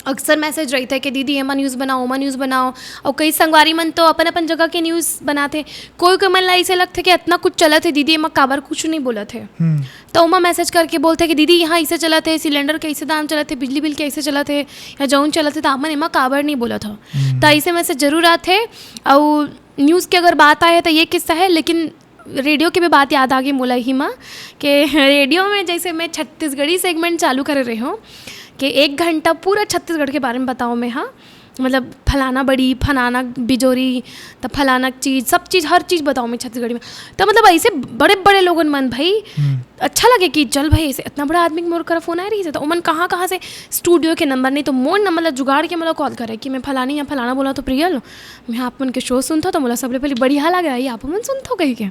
अक्सर message रहिथे कि दीदी एमा news बनाओ, ओमा news बनाओ, और कई संगवारी मन तो अपन अपन जगह के news बनाथे। कोई कोई मन ला ऐसे लगथे कि इतना कुछ चलत हे दीदी, एमा काबर कुछ नहीं बोलत हे। हम्म। तो ओमा message करके बोलथे कि दीदी यहाँ ऐसे चलत हे, cylinder के ऐसे दाम चलत हे, बिजली बिल के ऐसे चलत हे, या जौन चलत हे, तो आप मन एमा काबर नहीं बोलत हो। हम्म। तो ऐसे message जरूर आथे। और news के अगर बात आए तो ये किस्सा है, लेकिन रेडियो के भी बात याद आ गई मोला ही माँ, के रेडियो में जैसे मैं छत्तीसगढ़ी segment चालू करे रहे हूँ, कि एक घंटा पूरा छत्तीसगढ़ के बारे में बताओ मैं, हाँ, मतलब फलाना बड़ी, फलाना बिजोरी, त फलाना चीज, सब चीज, हर चीज बताओ मैं छत्तीसगढ़ी में। तो मतलब ऐसे बड़े बड़े लोगन मन भाई, हम्म। अच्छा लगे कि चल भाई, ऐसे इतना बड़ा आदमी के मोर करा फोन आए रही, तो ओमन कहाँ कहाँ से, studio के number नहीं तो मोर number ला जुगाड़ के मोला call करे कि मैं फलानी या फलाना बोला तो प्रियल, मैं आप मन के show सुनथो तो मोला सबले पहले बढ़िया लगे, "आई आप मन सुनथो?" कही के।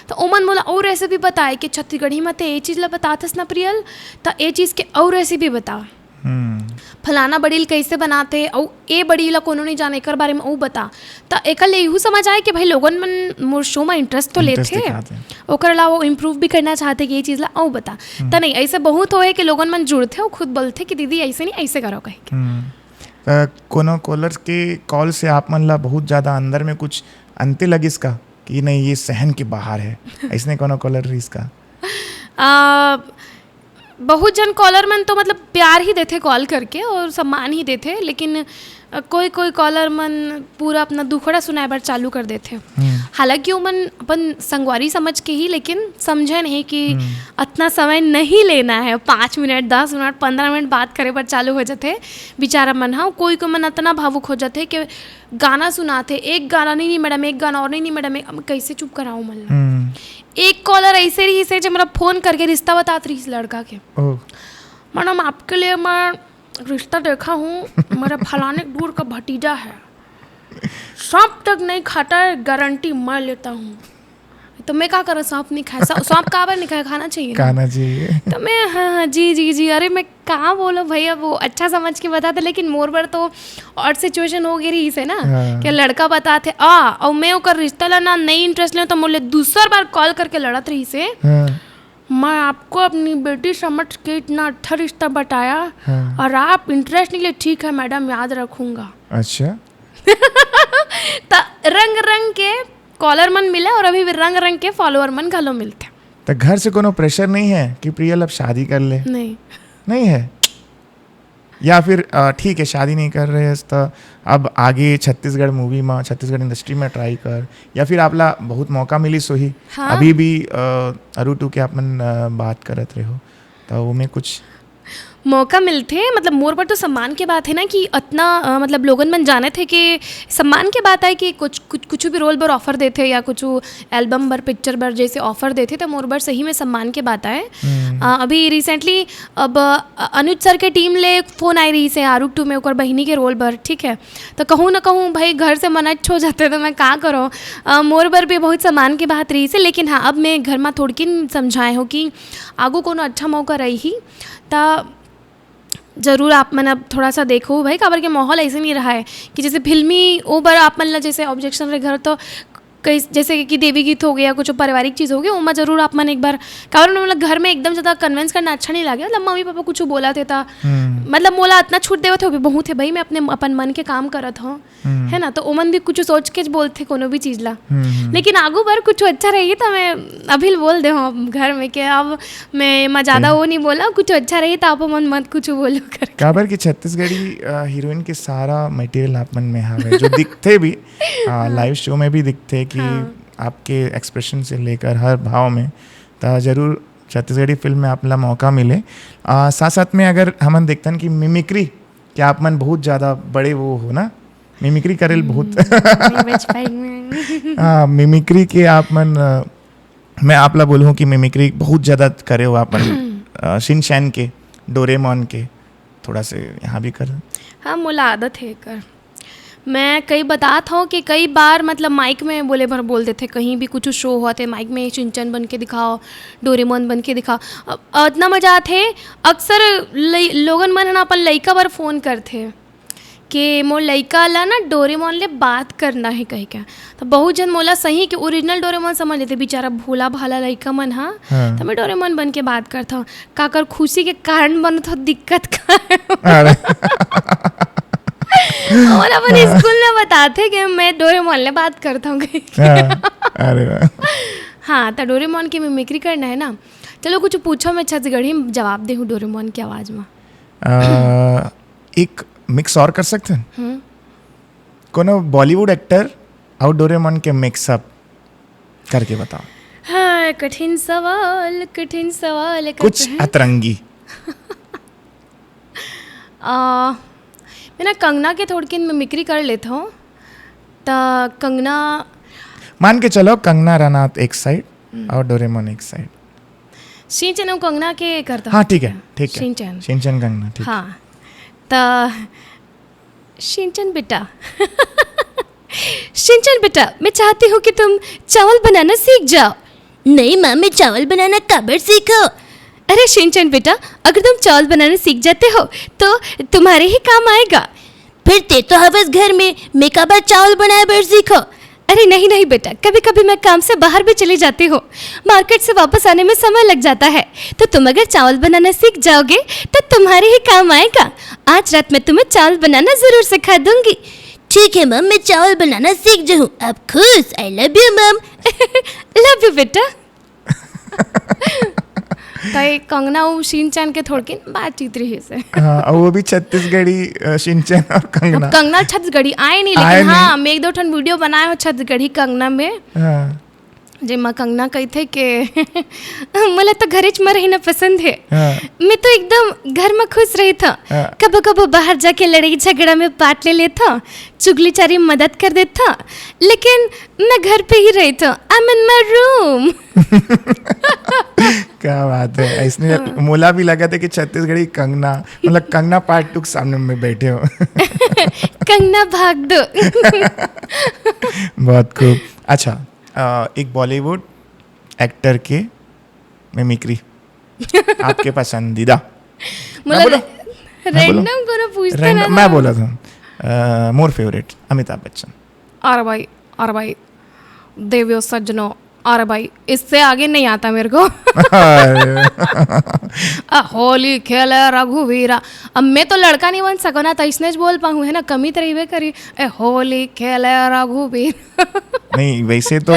तो ओमन मोला और recipe बताए कि छत्तीसगढ़ी में ते ये चीज ला बताथस ना प्रियल, त ये चीज के और recipe बता। हम्म। फलाना बड़ी ल कैसे बनाथे, अउ ए बड़ी ला कोनो नहीं जाने, एकर बारे में अउ बता। त एकर ले इहू समझ आए कि भाई लोगन मन मोर show में interest तो interest लेथे, दिखाथे। ओकर अलावा वो improve भी करना चाहथे कि ये चीज ला अउ बता। हम्म। त नहीं, ऐसे बहुत होए कि लोगन मन जुड़थे, वो खुद बोलथे कि दीदी ऐसे नहीं, ऐसे करो कही के। हम्म। त कोनो callers के call से आप मन ला बहुत ज्यादा अंदर में कुछ अंते लगिस का कि नहीं, ये सहन के बाहर है, ऐसने कोनो caller रहिस का? आ, बहुत जन caller मन तो मतलब प्यार ही देथे call करके और सम्मान ही देथे, लेकिन, अ, कोई कोई caller मन पूरा अपना दुखड़ा सुनाए बर चालू कर देथे। हम्म। हालांकि ओमन अपन संगवारी समझ के ही, लेकिन समझे नहीं कि अतना समय नहीं लेना है। पाँच मिनट, दस मिनट, पन्द्रह मिनट बात करे बर चालू हो जाथे बिचारा मन ह। कोई कोई मन अतना भावुक हो जाथे कि गाना सुनाथे, "एक गाना नहीं, नहीं मैडम, एक गाना और नहीं, नहीं मैडम, एक," अब कैसे चुप कराऊं मन ला? एक कॉलर ऐसे रहिस हे जो मोला फोन करके रिश्ता बतात रहिस लड़का के। ओह। "मैडम, आपके लिए मैं रिश्ता देखा हूँ, मेरे फलाने दूर का भतीजा है, सांप तक नहीं खाता है, गारंटी मैं लेता हूँ।" तो मैं का करा, सांप नहीं खाए? सा-, सांप काबर नहीं खाए, खाना चाहिए ना। खाना चाहिए। तो मैं, हाँ, हाँ, जी, जी, जी, अरे मैं कहाँ बोलो भैया, वो अच्छा समझ के बताते, लेकिन मोर बर तो और सिचुएशन हो गई रहिस हे ना, हाँ। कि लड़का बताथे, आ, और मैं ओकर रिश्ता ला ना नहीं इंटरेस्ट ले, तो मोले दूसर बार कॉल करके लड़त रहिस हे, हाँ। "मैं आपको अपनी बेटी समझ के इतना अच्छा रिश्ता बताया हाँ। और आप इंटरेस्ट नहीं ले, ठीक है मैडम, याद रखूंगा।" अच्छा। त रंग रंग के कॉलर मन मिले और अभी भी रंग रंग के फॉलोअर मन घलो मिलथे। तो घर से कोनो प्रेशर नहीं है कि प्रियल अब शादी कर ले? नहीं। नहीं है। या फिर अ, ठीक है, शादी नहीं कर रहे हैं तो अब आगे छत्तीसगढ़ मूवी में, छत्तीसगढ़ इंडस्ट्री में ट्राई कर, या फिर आपला बहुत मौका मिलिस होही? हाँ। अभी भी अ, अरू टू के आप मन अ, बात करत रहे हो, तो वो में कुछ मौका मिलथे, मतलब मोर बर तो सम्मान के बात है ना कि अतना, अ, मतलब लोगन मन जानथे कि सम्मान के बात आए कि कुछ, कुछ, कुछ भी रोल बर ऑफर देथे या कुछ एल्बम बर, पिक्चर बर जैसे ऑफर देथे, तो मोर बर सही में सम्मान के बात आए। अ, अभी रिसेंटली अब, अ, अनुज सर के टीम ले फोन आए रहिस हे आरुग टू में ओकर बहिनी के रोल बर, ठीक है। तो कहूँ ना कहूँ भाई, घर से मन अच्छ हो जाथे, तो मैं का करूँ। अ, मोर बर भी बहुत सम्मान के बात रहिस हे, लेकिन हाँ, अब मैं घर में थोड़किन समझाए हूँ कि आगू कोनो अच्छा मौका रही, त जरूर आप मन अब थोड़ा सा देखो भाई, काबर के माहौल ऐसे नहीं रहा है कि जैसे फिल्मी ओ बर आप मन ला जैसे ऑब्जेक्शन रहे घर, तो कई, जैसे कि देवी गीत हो गया, कुछ पारिवारिक चीज हो गई, ओमा जरूर आप मन एक बार, काबर में मतलब घर में एकदम ज्यादा कन्विंस करना अच्छा नहीं लगे। मतलब मम्मी पापा कुछ बोला थे ता, मतलब मोला इतना छूट देवत हो भी बहुत है भाई, मैं अपने, अपन मन के काम करत हूँ, है ना, तो ओमन भी कुछ सोच के बोलथे कोनो भी चीज ला। लेकिन आगू बर कुछ अच्छा रही तो मैं अभी बोल दे हूँ घर में कि अब मैं, मैं ज्यादा वो नहीं बोला, कुछ अच्छा रही तो आप मन मत कुछ बोलो करके। काबर कि छत्तीसगढ़ी अ, हीरोइन के सारा मटेरियल आप मन में हावे, जो दिखथे भी, अ, लाइव शो में भी दिखथे कि हाँ। आपके एक्सप्रेशन से लेकर हर भाव में, तो जरूर छत्तीसगढ़ी फिल्म में आप ला मौका मिले। अ, साथ साथ में अगर हमन देखथन कि मिमिक्री के आप मन बहुत ज्यादा बड़े वो हो ना, मिमिक्री करेल बहुत नहीं बच पाएंगे। हाँ, मिमिक्री के आप मन अ, मैं आप ला बोलूँ कि मिमिक्री बहुत ज्यादा करे हो आप मन। अ, शिनचैन के, डोरेमोन के, थोड़ा से यहाँ भी कर। हाँ, मोला आदत है कर। मैं कई बतात हूँ कि कई बार मतलब माइक में बोले भर बोल देथे, कहीं भी कुछ शो होथे, माइक में शिनचैन बन के दिखाओ, डोरेमोन बन के दिखाओ। अ-, अतना मजा आथे। अक्सर लइ-, लोगन मन ह ना अपन लइका बर फोन करथे कि मोर लइका ला ना डोरेमोन ले बात करना है कह के। तो बहुत जन मोला सही के ओरिजिनल डोरेमोन समझ लेथे, बेचारा भोला भाला लइका मन ह। हाँ। तो मैं डोरेमोन बन के बात करता हूँ। काकर खुशी के कारण बनत हो, दिक्कत का है? अरे और अपन स्कूल में बताथे कि मैं डोरेमोन ले बात करता हूँ। हाँ, अरे वाह। हाँ, तो डोरेमोन की मिमिक्री करना है ना। चलो कुछ पूछो, मैं छत्तीसगढ़ी में जवाब दे हूँ डोरेमोन की आवाज में। अ, एक मिक्स और कर सकते हैं? हम्म। कोनो बॉलीवुड एक्टर और डोरेमोन के मिक्सअप करके बताओ। हाँ, कठिन सवाल, कठिन सवाल है, कुछ कठिन। अतरंगी। आ, मैं ना कंगना के थोड़किन मिमिक्री कर लेता हूँ। त कंगना मान के चलो, कंगना रनौत एक साइड और डोरेमोन एक साइड। शिनचैन और कंगना के करता हाँ, हूँ। ठीक है, ठीक है। शिनचैन। शिनचैन कंगना, ठीक। हाँ, त शिनचैन बेटा, शिनचैन बेटा, मैं चाहती हूँ कि तुम चावल बनाना सीख जाओ। नहीं माँ, मैं चावल बनाना काबर सीखो? अरे शिनचैन बेटा, अगर तुम चावल बनाना सीख जाते हो तो तुम्हारे ही काम आएगा। फिर ते तो हवस घर में, मैं काबर चावल बनाए बर सीखो? अरे नहीं नहीं बेटा, कभी कभी मैं काम से बाहर भी चली जाती हूँ, मार्केट से वापस आने में समय लग जाता है, तो तुम अगर चावल बनाना सीख जाओगे तो तुम्हारे ही काम आएगा। आज रात मैं तुम्हें चावल बनाना जरूर सिखा दूंगी। ठीक है मम, मैं चावल बनाना सीख जाऊँ। अब खुश, I love you मम। Love you बेटा। त कंगना अउ शिनचैन के थोड़किन बातचीत रहिस हे। हाँ, और वो भी छत्तीसगढ़ी, अ, शिनचैन और कंगना। कंगना छत्तीसगढ़ी आए नहीं, आए लेकिन नहीं। हाँ, मैं एक दो ठन वीडियो बनाए हो छत्तीसगढ़ी कंगना में, हाँ, जेमा कंगना कहिथे के मोला तो घरेच में रहना पसंद है। हाँ। मैं तो एकदम घर में खुश रही था। हाँ। कबो कबो बाहर जाके लड़ाई झगड़ा में पार्ट ले लेता, चुगली चारी मदद कर देता, लेकिन मैं घर पे ही रही था। I'm in my room। क्या बात है। इसने मोला भी लगा था कि छत्तीसगढ़ी कंगना, मतलब कंगना पार्ट टू के सामने में बैठे हो। कंगना भाग दो। बहुत खूब। अच्छा, अ, एक बॉलीवुड एक्टर के मिमिक्री, आपके पसंदीदा। मतलब बोलो? हाँ, बोलो। रैंडम कोनो पूछते रैंडम, रहना। मैं बोला था, अ, मोर फेवरेट अमिताभ बच्चन। अरे भाई, अरे भाई, देवियों सज्जनों, अरे भाई, इससे आगे नहीं आता मेरे को। अरे, आ, होली खेले रघुवीरा। अब मैं तो लड़का नहीं बन सको ना, तो इसने बोल पाऊँ, है ना, कमी तो रहिबे करी। ए होली खेले रघुवीर। नहीं, वैसे तो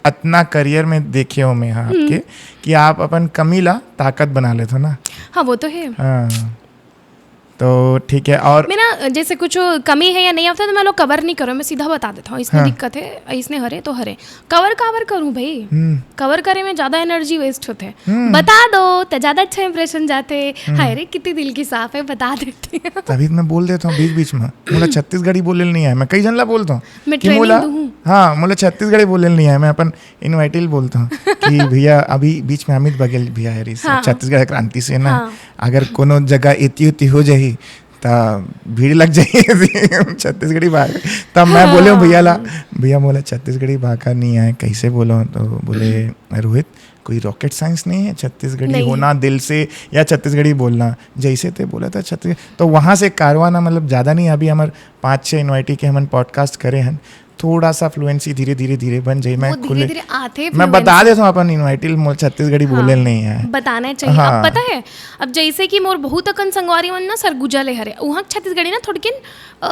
अतना करियर में देखे हो मैं, हाँ, आपके, कि आप अपन कमी ला ताकत बना लेते हो ना। हाँ, वो तो है। हाँ, तो ठीक है। और मैं ना, जैसे कुछ कमी है या नहीं आता, तो मैं लोग कवर नहीं करूँ, मैं सीधा बता देता हूँ, इसमें हाँ। दिक्कत है, इसने हरे तो हरे। कवर कावर करूँ भाई? हम्म, कवर करे में ज्यादा एनर्जी वेस्ट होते हैं। हम्म। बता दो तो ज्यादा अच्छा इंप्रेशन जाते। हाय रे, कितनी दिल की साफ है, बता देती हूँ। तभी तो मैं बोल देता हूँ बीच बीच में, मोला छत्तीसगढ़ी बोले नहीं आए। मैं कई जन ला बोलता हूँ मैं कि training मोला, दूँ हूँ। हाँ, मोला छत्तीसगढ़ी बोले नहीं आए। मैं अपन इनवाइटिल बोलता हूँ कि भैया, अभी बीच में अमित बघेल भैया है रहिस, हाँ। छत्तीसगढ़ क्रांति सेना, हाँ। अगर कोनो जगह एती उती हो जाही, त भीड़ लग जाही छत्तीसगढ़ी भाखा। तब मैं बोले हूँ भैया ला, "भैया, मोला छत्तीसगढ़ी भाखा नहीं आए, कैसे बोलो?" तो बोले, "रोहित, कोई रॉकेट साइंस नहीं है, छत्तीसगढ़ी नहीं। होना दिल से या छत्तीसगढ़ी बोलना, जैसे ते बोला था छत्तीस।" तो वहाँ से कारवां ना, मतलब, ज़्यादा नहीं, अभी हमर पाँच छः इनवाइटी के हमन पॉडकास्ट करे हैं, थोड़ा सा फ्लुएंसी धीरे धीरे धीरे बन जाई। मैं वो धीरे खुले, धीरे आते मैं बता देता हूँ अपन इनवाइटिल मोर छत्तीसगढ़ी बोले हाँ, नहीं है। बताना चाहिए। हाँ। अब पता है, अब जैसे कि मोर बहुत अकन संगवारी मन ना सरगुजा ले हरे, वहाँ छत्तीसगढ़ी ना थोड़किन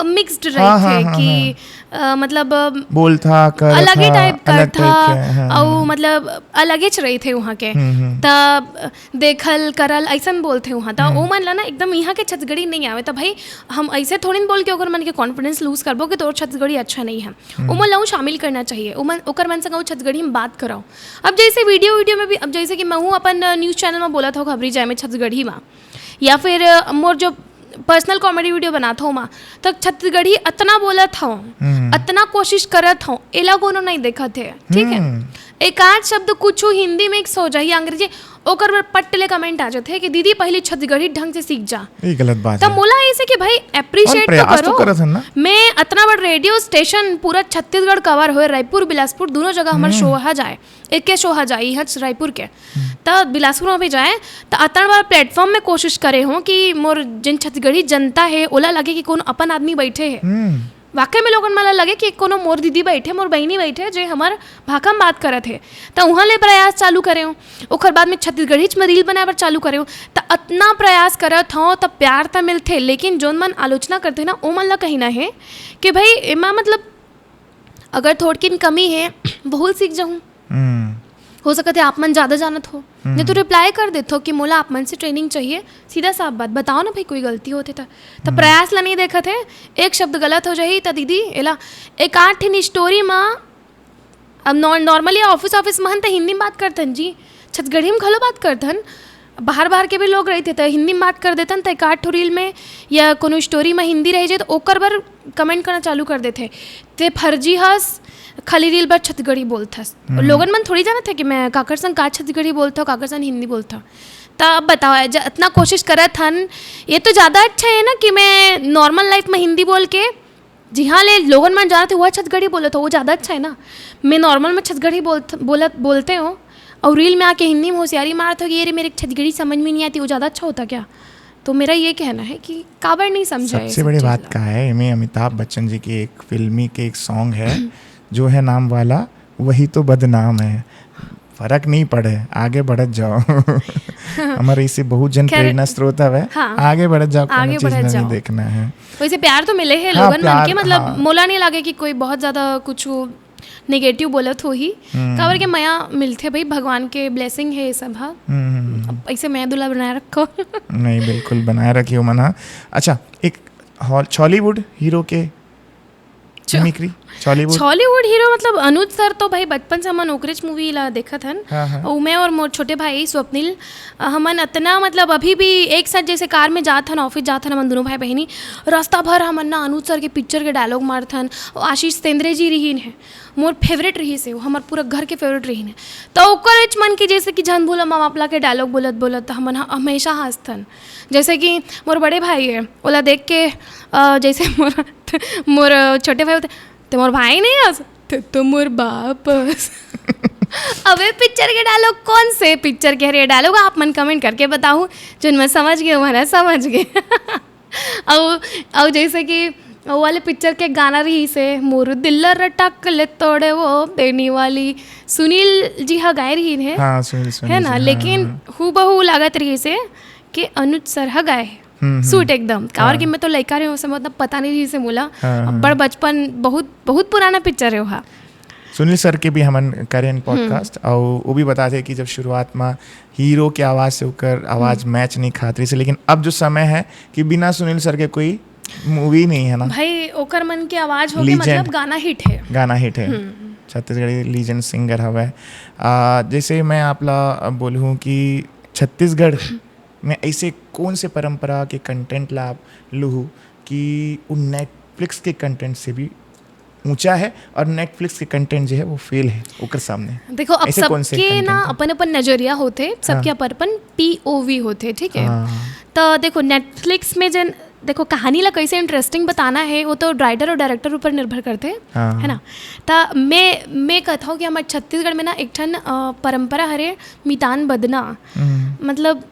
मिक्स्ड रही हाँ, थे हाँ, हाँ, कि अ, मतलब अ, बोल था, कर अलगे था, टाइप कर अलग टाइप था, के, हाँ, और हाँ। मतलब अलगे च रही थे वहाँ के। हम्म, हम्म। तब देखल करल ऐसन बोलते वहाँ, त ओ मन ला ना एकदम यहाँ के छत्तीसगढ़ी नहीं आवे। त भाई, हम ऐसे थोड़ी न बोल के ओकर मन के कॉन्फिडेंस लूज करबो कि तोर छत्तीसगढ़ी अच्छा नहीं है। ओ मन ला उ शामिल करना चाहिए, ओ मन, ओकर मन संग उ छत्तीसगढ़ी में बात कराओ। अब जैसे वीडियो वीडियो में भी, अब जैसे कि मैं हूँ अपन न्यूज चैनल में बोलत हूँ खबरी जाए में छत्तीसगढ़ी में, या फिर अ, मोर जो पर्सनल कॉमेडी वीडियो बनात हूँ मैं, त छत्तीसगढ़ी अतना बोलत हूँ, हम्म। अतना कोशिश करत हूँ, एला कोनो नहीं देखत है, ठीक है। हम्म। एक आध शब्द कुछ हिंदी मिक्स हो जाही, अंग्रेजी, ओकर बर पट ले कमेंट आ जाथे कि दीदी पहली छत्तीसगढ़ी ढंग से सीख जा। ये गलत बात त है। मोला ऐसे कि भाई, अप्रिशिएट और प्रयास तो तो करो। करत हन ना। मैं अतना बड़ रेडियो स्टेशन पूरा छत्तीसगढ़ कवर होए, रायपुर बिलासपुर दोनों जगह हमार शो हा जाए, एक के शो हा जाए यहाँ रायपुर के, त बिलासपुर में भी जाए, त अतना बड़ प्लेटफॉर्म में कोशिश करे हूँ कि मोर जिन छत्तीसगढ़ी जनता है ओला लगे कि कोनो अपन आदमी बैठे है। हम्म, वाकई में लोगन मन ला लगे कि कोनो मोर दीदी बैठे, मोर बहिनी बैठे, जे हमर भाखा में बात करत हे। त उहाँ ले प्रयास चालू करे हूँ। ओकर बाद में छत्तीसगढ़ी में रील बनाए बर चालू करे हूँ। त अतना प्रयास करत हूँ, त प्यार त मिलथे, लेकिन जोन मन आलोचना करथे ना, ओ मन ला कहना है कि भाई, एमा मतलब अगर थोड़किन कमी है, बहुत सीख जाऊँ। हम्म। हो सकत है आप मन ज्यादा जानत हो, नहीं तो रिप्लाई कर देथो कि मोला आप मन से ट्रेनिंग चाहिए। सीधा साफ बात, बताओ ना भाई, कोई गलती होथे त। त हम्म। प्रयास ला नहीं देखत है, एक शब्द गलत हो जाही त दीदी एला एक आठ ठिन स्टोरी में, अब नॉ-, नॉर्मली ऑफिस, ऑफिस में हन त हिंदी में बात करथन जी, छत्तीसगढ़ी में घलो बात करथन, बाहर, बाहर के भी लोग रहिथे त हिंदी में बात कर देथन, त एक आठ ठो रील में या कोनो स्टोरी में हिंदी रह जाए त ओकर बर कमेंट करना चालू कर देथे, "ते फर्जी हस, खाली रील बर छत्तीसगढ़ी बोलथस।" हम्म। लोगन मन थोड़ी जानत है कि मैं काकर संग का छत्तीसगढ़ी बोलथव, काकर संग हिंदी बोलथव। त अब बताओ, ज-, इतना कोशिश करत हन, ये तो ज्यादा अच्छा है ना कि मैं नॉर्मल लाइफ में हिंदी बोल के, जिहाँ ले लोगन मन जानत है, वह छत्तीसगढ़ी बोलत हो, वो ज्यादा अच्छा है ना। मैं नॉर्मल में छत्तीसगढ़ी बोलत, बोलत, बोलते हो और रील में आके हिंदी में होशियारी मारत हो कि ये रे मेरे छत्तीसगढ़ी समझ में नहीं आती, वो ज्यादा अच्छा होता क्या? तो मेरा ये कहना है कि काबर नहीं समझा ये सबसे सब बड़ी चीज बात ला। का है, एमे अमिताभ बच्चन जी की एक फिल्मी के एक सॉन्ग है जो है नाम वाला, "वही तो बदनाम है।" फर्क नहीं पड़े, आगे बढ़त जाओ। हमारे इसे बहुत जन खैर, प्रेरणा स्रोत हवे। हाँ। आगे बढ़त जाओ, कोनो आगे चीज बढ़त नहीं जाओ। देखना है। वैसे प्यार तो मिले है हाँ, लोगन मन प्यार, के, मतलब हाँ। मोला नहीं लगे कि कोई बहुत ज्यादा कुछ नेगेटिव बोलत होही। हम्म। काबर के मया मिलथे भाई, भगवान के ब्लेसिंग हे ये सब ह। हम्म, हम्म, हम्म। अब ऐसे मया दुला बनाए रखो। नहीं, बिल्कुल बनाए रखियो मन ह। अच्छा, एक हॉल-, छॉलीवुड हीरो के छ-, मिमिक्री, छॉलीवुड। छॉलीवुड हीरो मतलब अनुज सर तो भाई बचपन से हमन ओकरेच मूवी ला देखत हन। हाँ, हाँ। अउ मैं और मोर छोटे भाई स्वप्निल, अ, हमन अतना मतलब अभी भी एक साथ जैसे कार में जात हन, ऑफिस जात हन, हमन दोनों भाई बहिनी, रास्ता भर हमन ना अनुज सर के पिक्चर के डायलॉग मारत हन। अउ आशीष तेंद्रे जी रहीन हे, मोर फेवरेट रहीस हे, वो हमर पूरा घर के फेवरेट रहीन हे। त ओकरेच मन के जैसे कि झन भूला मामा आपला के डायलॉग बोलत बोलत हमन ह-, हमेशा हंसथन। जैसे कि मोर बड़े भाई हे, ओला देख के, अ, जैसे मोर, मोर छोटे भाई होते, "ते मोर भाई नहीं हस, ते तो मोर बाप हस।" अबे पिक्चर के डायलॉग कौन से पिक्चर के हरे डायलॉग, आप मन कमेंट करके बताहू, जोन मन समझ गे, वो मन समझ गे। अउ, अउ जैसे कि वो वाले पिक्चर के गाना रहीस हे, "मोर दिल रटक ले तोड़े वो बेनी वाली", सुनील जी ह गाए रहीन हे, हाँ, सुनील, सुनील है ना? जी, हाँ, लेकिन हाँ। हूबहू लागत रहीस हे कि अनुज सर ह गाए हे। हम्म, हम्म। सूट एकदम। काबर हाँ। कि मैं तो लइका रहे हूँ, उस समय उतना पता नहीं रहीस हे मोला। हाँ, हाँ। बड़ बचपन, बहुत, बहुत पुराना पिक्चर हे वो ह। सुनील सर के भी हमन करेन हम्म। पॉडकास्ट, अउ वो भी बताथे कि जब शुरुआत म हीरो के आवाज से ओकर आवाज हम्म। मैच नहीं खात रहीस हे, लेकिन अब जो समय है कि बिना सुनील सर के कोई मूवी नहीं है ना। भाई, ओकर मन के आवाज होगे, लीजेंड। मतलब गाना हिट है। गाना हिट है। हम्म। छत्तीसगढ़ी लीजेंड सिंगर हवय। आ, जैसे मैं आप ला बोलहूँ कि छत्तीसगढ़ में ऐसे कौन से परंपरा के कंटेंट ला आप लूहू कि वो नेटफ्लिक्स के कंटेंट से भी ऊंचा है और नेटफ्लिक्स के कंटेंट जो है वो फेल है ओकर सामने? देखो, अब ऐसे कौन से सबके ना कंटेंट है? अपन-अपन नजरिया होथे, सबके हाँ। अपन-अपन पीओवी होथे, ठीक है? हाँ। तो देखो, नेटफ्लिक्स में जन, देखो, कहानी ला कैसे इंटरेस्टिंग बताना है, वो तो राइटर और डायरेक्टर ऊपर निर्भर करथे, हाँ। है ना? त मैं, मैं कहत हूँ कि हमर छत्तीसगढ़ में ना एक ठन, अ, परंपरा हरे मितान बदना। हम्म। मतलब,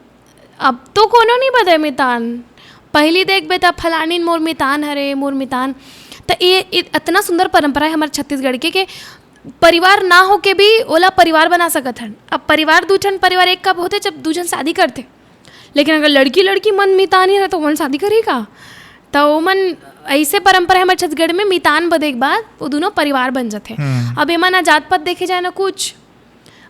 अब तो कोनो नहीं बदे मितान। पहिली देखबे त फलानिन मोर मितान हरे, मोर मितान। त ये, ये अतना सुंदर परंपरा है हमर छत्तीसगढ़ के, के परिवार ना होके भी ओला परिवार बना सकत हन। अब परिवार दू ठन परिवार एक कब होथे, जब दू झन शादी करथे। लेकिन अगर लड़की लड़की मन मितान ही रहे तो ओमन शादी करही का? त ओमन ऐसे परंपरा है हमर छत्तीसगढ़ में, मितान बदे के बाद वो दोनों परिवार बन जाथे। हम्म। अब एमा ना जात पात देखे जाए ना कुछ,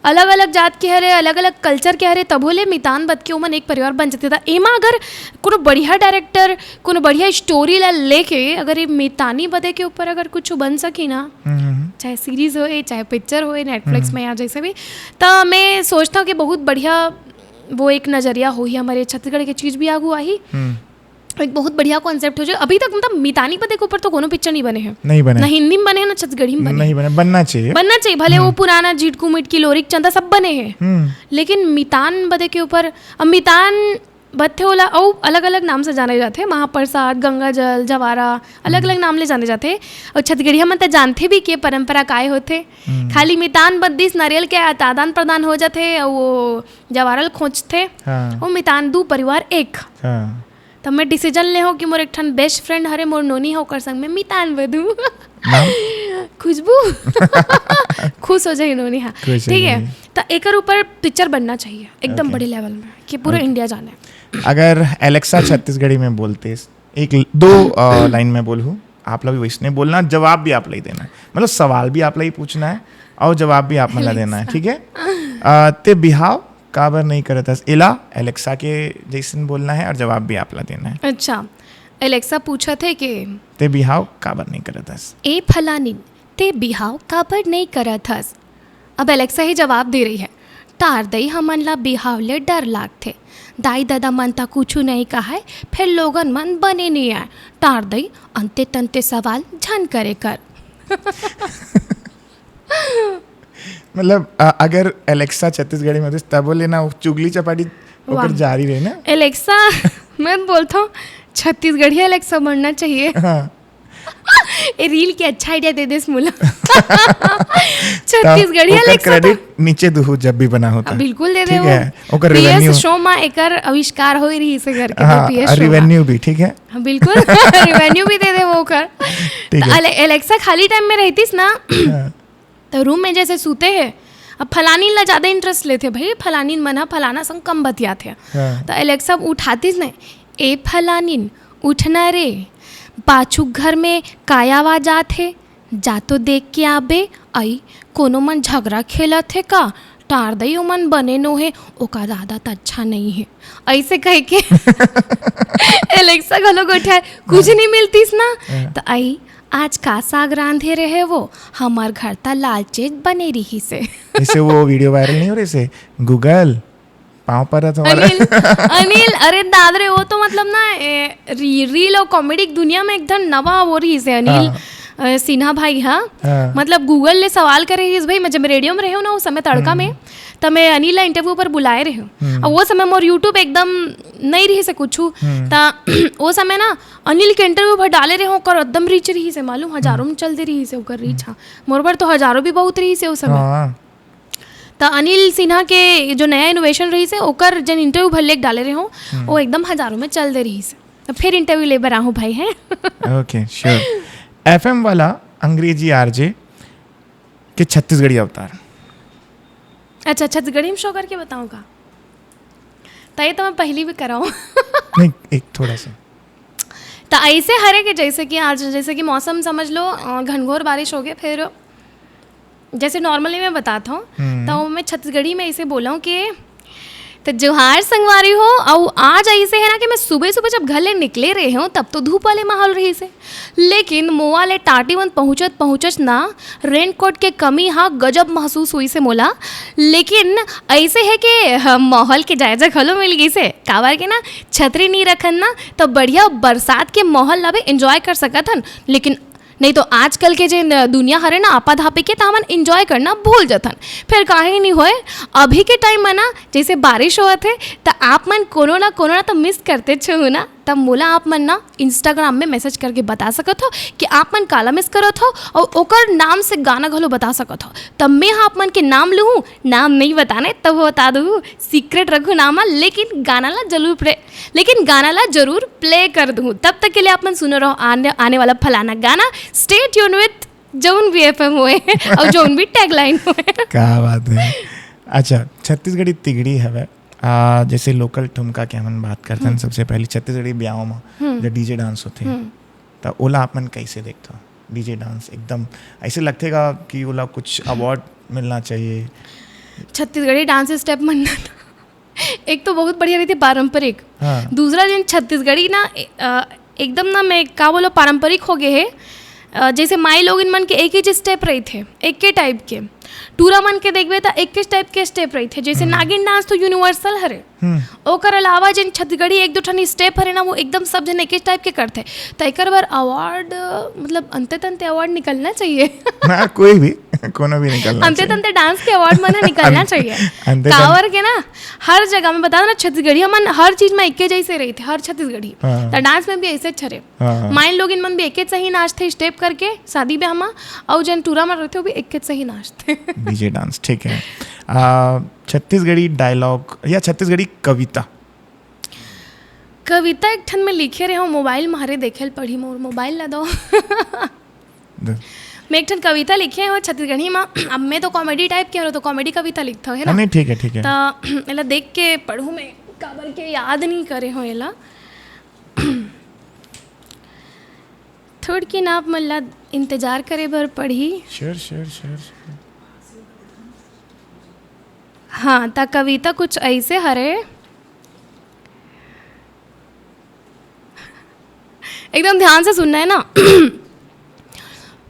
अलग-अलग जात के हरे, अलग-अलग कल्चर के हरे, तभो ले मितान बद के ओमन एक परिवार बन जाथे। त एमा अगर कोनो बढ़िया डायरेक्टर, कोनो बढ़िया स्टोरी ला लेके अगर ये मितानी बदे के ऊपर अगर कुछ बन सकी ना, हम्म, हम्म। चाहे सीरीज होए, चाहे पिक्चर होए नेटफ्लिक्स हम्म। में या जैसे भी, त मैं सोचता हूँ कि बहुत बढ़िया वो एक नजरिया होही, हमर छत्तीसगढ़ के चीज भी आगू आही। हम्म। एक बहुत बढ़िया कॉन्सेप्ट हो जाए। अभी तक मतलब मितानी बदे के ऊपर तो कोनो पिक्चर नहीं बने हैं। नहीं बने। ना हिंदी में बने हैं, ना छत्तीसगढ़ी में बने नहीं हैं। बने, बनना चाहिए। बनना चाहिए, भले वो हम्म। पुराना झिटकू मिटकी, लोरिक चंदा सब बने हैं। हम्म। लेकिन मितान बदे के ऊपर, अब मितान बदथे ओला अउ अलग-अलग नाम से जाने जाथे, महाप्रसाद, गंगाजल, जवारा, अलग-अलग हम्म। नाम ले जाने जाथे। अउ छत्तीसगढ़िया मन त जानथे भी के परंपरा काय होथे। हम्म। खाली मितान बद्दिस, नारियल के आदान प्रदान हो जाथे, अउ वो जवारा ल खोंचथे। हाँ। वो मितान दू परिवार एक। हाँ। त मैं डिसीजन ले हूँ कि मोर एक ठन बेस्ट फ्रेंड हरे, मोर नोनी ह, ओकर संग में मितान बदू। नाम? खुशबू। खुश हो जाही नोनी, हाँ। खुश हो ठीक है, जाही। त एकर ऊपर पिक्चर बनना चाहिए, एकदम ओके। बड़े लेवल में, कि पूरा ओके। इंडिया जाने। अगर एलेक्सा छत्तीसगढ़ी में बोलते, एक, दो, अ, लाइन में बोलहूँ, आप ला भी वैसने बोलना, जवाब भी आप ला ही देना है, मतलब सवाल भी आप ला ही पूछना है और जवाब भी आप मन ला देना है, एलेक्सा। ठीक है? अ, ते बिहाव काबर नहीं करत हस? एला एलेक्सा के जैसन बोलना है और जवाब भी आप ला देना है। अच्छा, एलेक्सा पूछत हे के ते बिहाव काबर नहीं करत हस? ए फलानिन, ते बिहाव काबर नहीं करत हस? अब एलेक्सा ही जवाब दे रही है, "तार दई, हमन ला बिहाव ले डर लागथे। दाई ददा मन त कुछु नहीं कहय, फेर लोगन मन बने नहीं आय। तार दई, अंते तंते सवाल झन करे कर।" मतलब, अ, अगर एलेक्सा छत्तीसगढ़ी में होतिस, तबो ले ना वो चुगली चपाटी ओकर वाह। जारी रहे ना। एलेक्सा, मैं बोलता हूँ, छत्तीसगढ़ी एलेक्सा बनना चाहिए। हाँ। ए रील के अच्छा आइडिया दे देस मोला। छत्तीसगढ़ी तब ओकर एलेक्सा तो क्रेडिट नीचे दुहू जब भी बना होता। हाँ, बिल्कुल दे ठीक देवो। है, ओकर पीएस रेवेन्यू। शो मा एकर आविष्कार होई रही से करके, हाँ, पीएस शो मा। रेवेन्यू भी, ठीक है। हाँ, बिल्कुल। रेवेन्यू भी दे देवो ओकर। ठीक है। त अले-, एलेक्सा खाली टाइम में रहतीस ना, हाँ। त रूम में जैसे सूते हे, अब फलानीन ला ज्यादा इंटरेस्ट लेथे, भाई फलानीन मन ह फलाना संग कम बतियाथे। हाँ। त एलेक्सा उठातीस नहीं, "ए फलानीन, उठना रे, पाछू घर में काय आवाज आत हे, "जा तो देख के आबे, अई कोनो मन झगड़ा खेलत हे का? टार दई, ओमन बने नो हे, ओकर आदत अच्छा नहीं हे।" ऐसे कह के एलेक्सा घलो गोठियाए, कुछ नहीं मिलतीस ना। हाँ। तो अई, "आज का साग रांधे रहे वो, हमर घर त लालचेच बने रहिसे।" जैसे वो वीडियो वायरल नहीं हो रहे से, "गूगल, पाँव पर है तुम्हारा।" अनिल, अनिल, अरे दाद रे, वो तो मतलब ना, ए, री-, रील और कॉमेडी की दुनिया में एकदम नवा वो रहिसे अनिल, हाँ। अ, सिन्हा भाई हा। हाँ। मतलब गूगल ले सवाल करे रहिस भाई, मैं जब रेडियो में रहे हूँ ना उस समय तड़का हम्म। में, तब मैं अनिल ला इंटरव्यू पर बुलाए रहे हूँ। हम्म। और वो समय मोर YouTube एकदम नहीं रहिसे कुछू। हम्म। ता वो समय ना अनिल के इंटरव्यू भर डाले रहे हूँ, ओकर एकदम रीच रहिसे, मालूम, हजारों हम्म। में चल दे रहिसे ओकर रीच। हम्म। हाँ, मोर बर तो हजारों भी बहुत रहिसे उस समय। हाँ। त अनिल सिन्हा के जो नया इनोवेशन रहिसे, ओकर जन इंटरव्यू भर लेके डाले रहे हूँ, हम्म। वो एकदम हजारों में चल दे रहिसे। त फिर इंटरव्यू ले बर आहूँ भाई, हैं? OK, sure. एफएम वाला अंग्रेजी आरजे के छत्तीसगढ़ी अवतार। अच्छा, छत्तीसगढ़ी में शो करके बताऊँ का? त ये तो मैं पहली भी कराऊँ। नहीं, एक थोड़ा सा। त ऐसे हरे के जैसे कि आज, जैसे कि मौसम समझ लो, अ, घनघोर बारिश हो गए, फिर जैसे नॉर्मली मैं बताता हूँ, हम्म। तो मैं छत्तीसगढ़ी में ऐसे बोला हूँ कि, "त जोहार संगवारी हो, अउ आज ऐसे है ना कि मैं सुबह-सुबह जब घर ले निकले रहे हूँ, तब तो धूप वाले माहौल रहिसे, लेकिन मोवा ले टाटी मन पहुँचत-पहुँचत ना रेनकोट के कमी हा गजब महसूस हुई से मोला।" लेकिन ऐसे है कि, ह, माहौल के जायजा घलो मिल गई से, काबर के ना छतरी नहीं रखन ना, तो बढ़िया बरसात के माहौल ला भी एंजॉय कर सकत हन। लेकिन नहीं तो आजकल के जे न-, दुनिया हरे ना आपाधापी के, त हमन एंजॉय करना भूल जथन। फिर काहे नहीं होए, अभी के टाइम में ना जैसे बारिश होवत हे, त आप मन कोनो ना कोनो ना तो मिस करते छहु ना। तब मोला आप मन ना Instagram में मैसेज करके बता सकत हो कि आप मन काला मिस करत हो, और ओकर नाम से गाना घलो बता सकत हो। तब मैं हा आप मन के नाम लूहूँ, नाम नहीं बताना है, तब बता दूँ, सीक्रेट रखू नाम हा, लेकिन गाना ला जरूर प्ले, लेकिन गाना ला जरूर प्ले कर दूँ। तब तक के लिए आप मन सुनो रहो आने, आने वाला फलाना गाना। Stay tuned with जौन भी एफएम होए और जौन भी टैगलाइन होए। क्या बात है। अच्छा, छत्तीसगढ़ी तिगड़ी हवे, आ, जैसे लोकल ठुमका के हमन बात करथन, हम्म। सबसे पहले छत्तीसगढ़ी ब्याह म हम्म। जो डीजे डांस होथे, हम्म। त ओला आप मन कैसे देखथो? डीजे डांस एकदम ऐसे लगथे का कि ओला कुछ अवार्ड मिलना चाहिए? छत्तीसगढ़ी डांस स्टेप मन ना, एक तो बहुत बढ़िया रहिथे पारंपरिक, हाँ। दूसरा जिन छत्तीसगढ़ी ना, ए-, अ, एकदम ना मैं का बोलो पारंपरिक हो गए हे। अ, जैसे माई लोगिन मन के एक ही स्टेप रहिथे, एक के टाइप के, टूरा मन के देखबे त एक के टाइप के स्टेप रहिथे। जैसे हम्म। नागिन डांस तो यूनिवर्सल हरे, हम्म। ओकर अलावा जिन छत्तीसगढ़ी एक दो ठन स्टेप हरे ना, वो एकदम सब जन एक ही टाइप के करथे। त एकर बर अवार्ड, मतलब अंते तंते अवार्ड निकलना चाहिए। हाँ, कोई भी, कोनो भी निकलना अंते चाहिए। तंते डांस के अवार्ड मन ह निकलना अंत-, चाहिए। अंते तंते कावर के ना, हर जगह में बता ना, छत्तीसगढ़ी हमन हर चीज में एके जैसे रहिथे, हर छत्तीसगढ़ी। हाँ। त डांस में भी ऐसे हरे। हाँ, हाँ। माइन लोगिन मन भी एके सही नाचथे स्टेप करके शादी ब्याह में, अउ जन टूरा मन रहिथे, वो भी एके सही नाचथे। डीजे डांस, ठीक है। आ, छत्तीसगढ़ी डायलॉग या छत्तीसगढ़ी कविता? कविता एक ठन में लिखे रहे हो, मोबाइल मारे देखे ल पढ़ी, मोर मोबाइल ला दो। दे। मैं एक ठन कविता लिखे हो छत्तीसगढ़ी में। अब मैं तो कॉमेडी टाइप के हो, तो कॉमेडी कविता लिखता हूँ, है ना? हाँ, नहीं, ठीक है, ठीक है। त एला देख के पढ़ू मैं, काबर के याद नहीं करे हो एला। थोड़किन आप मन ला इंतजार करे बर पड़ही। Sure, sure, sure, sure. हाँ, त कविता कुछ ऐसे हरे, एकदम ध्यान से सुनना है ना।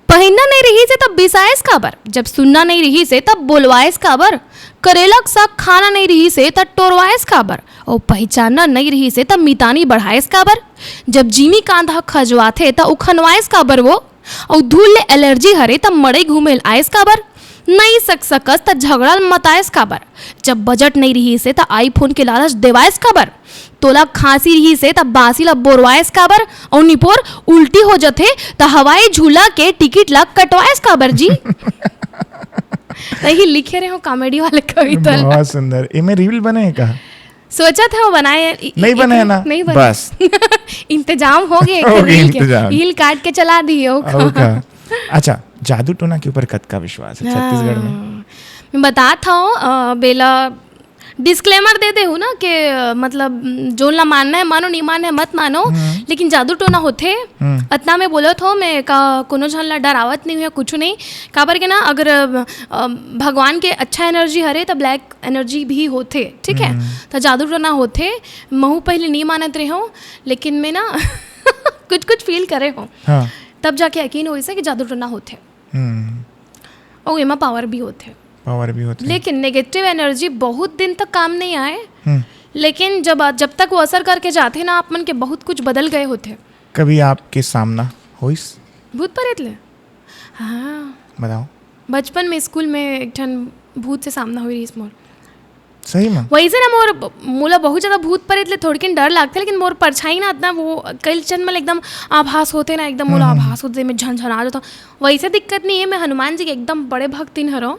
पहिनना नहीं रहिसे तब बिसाएस काबर, जब सुनना नहीं रहिसे तब बोलवाएस काबर, करेला के साग खाना नहीं रहिसे तब टोरवाएस काबर, अउ पहिचानना नहीं रहिसे तब मितानी बढ़ाएस काबर, जब जिमी कांधा खजवाथे त उखनवाएस काबर वो, अउ धूल ले एलर्जी हरे त मड़ई घूमे ल आएस काबर, नई सक सकस त झगड़ा ल मताएस काबर, जब बजट नहीं रहिसे त आईफोन के लालच देवाएस काबर, तोला खांसी रहिसे त बासी ल बोरवाएस काबर, अउ निपोर उल्टी हो जथे त हवाई झूला के टिकट ल कटवाएस काबर जी। नहीं लिखे रहे हो कॉमेडी वाले कविता ल। बहुत सुंदर। एमे रील बने है का? सोचा था वो बनाए, इ-, नहीं इ-, बने है ना? नहीं बने। बस। इंतजाम हो गए हो गए रील के। इंतजाम। रील काट के चला दिए, ओका। ओका। अच्छा, जादू टोना के ऊपर कतका विश्वास है छत्तीसगढ़ में? हाँ। मैं बतात हूँ, अ, बेला डिस्क्लेमर दे देहू ना कि, अ, मतलब, जोन ला मानना है मानो, नहीं मानना है मत मानो, लेकिन जादू टोना होथे। अतना मैं बोलत हो, मैं का कोनो झन ला डरावत नहीं हूँ या कुछ नहीं। काबर के ना, अगर, अ, अ, भगवान के अच्छा एनर्जी हरे, त ब्लैक एनर्जी भी होथे, ठीक है? त जादू टोना होथे। महू पहले नहीं मानत रहे हूँ, लेकिन मैं ना कुछ कुछ फील करे हूँ। हाँ। तब जाके यकीन होइस हे कि जादू टोना होथे। हम्म। अउ एमा पावर भी होथे। पावर भी होथे। लेकिन नेगेटिव एनर्जी बहुत दिन तक काम नहीं आए। हम्म। लेकिन जब, जब तक वो असर करके जाथे ना, आप मन के बहुत कुछ बदल गए होथे। कभी आपके सामना होइस? भूत प्रेत ले? हाँ। बताओ। बचपन में स्कूल में एक ठन भूत से सामना होई रहिस मोर। सही में? वैसे ना मोर, मोला बहुत ज्यादा भूत प्रेत ले थोड़किन डर लागथे, लेकिन मोर परछाई ना अतना वो कई झन मन एकदम आभास होथे ना, एकदम मोला हम्म, हम्म। आभास होथे, मैं झनझना जाथों। वैसे दिक्कत नहीं है, मैं हनुमान जी के एकदम बड़े भक्तिन हरों।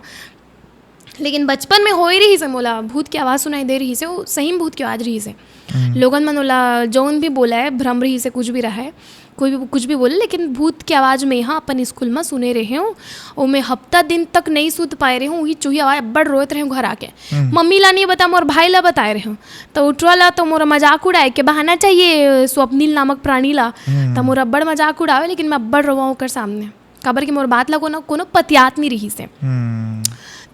लेकिन बचपन में होई रहिस हे मोला, भूत के आवाज सुनाई दे रहिस हे, वो सही में भूत के आवाज रहिस हे। हम्म। लोगन मन ओला जौन भी बोला है, भ्रम रहिस हे, कुछ भी रहा है, कोई भी कुछ भी बोले, लेकिन भूत के आवाज में यहाँ अपन स्कूल में सुने रहे हूँ। और मैं हफ्ता दिन तक नहीं सुत पाए रहे हूँ, वही चूही आवाज बड़ रोत रहे हूँ घर आके। हम्म। मम्मी ला नहीं बता, मोर भाई ला बताए रहे हूँ। तो उठवा ला तो मोर मजाक उड़ाए के बहाना चाहिए स्वप्निल नामक प्राणी ला। हम्म। तो मोर बड़ मजाक उड़ावे, लेकिन मैं बड़ रोवा ओकर सामने। काबर कि मोर बात ला कोनो, कोनो पतियात नहीं रहिस हे। हम्म।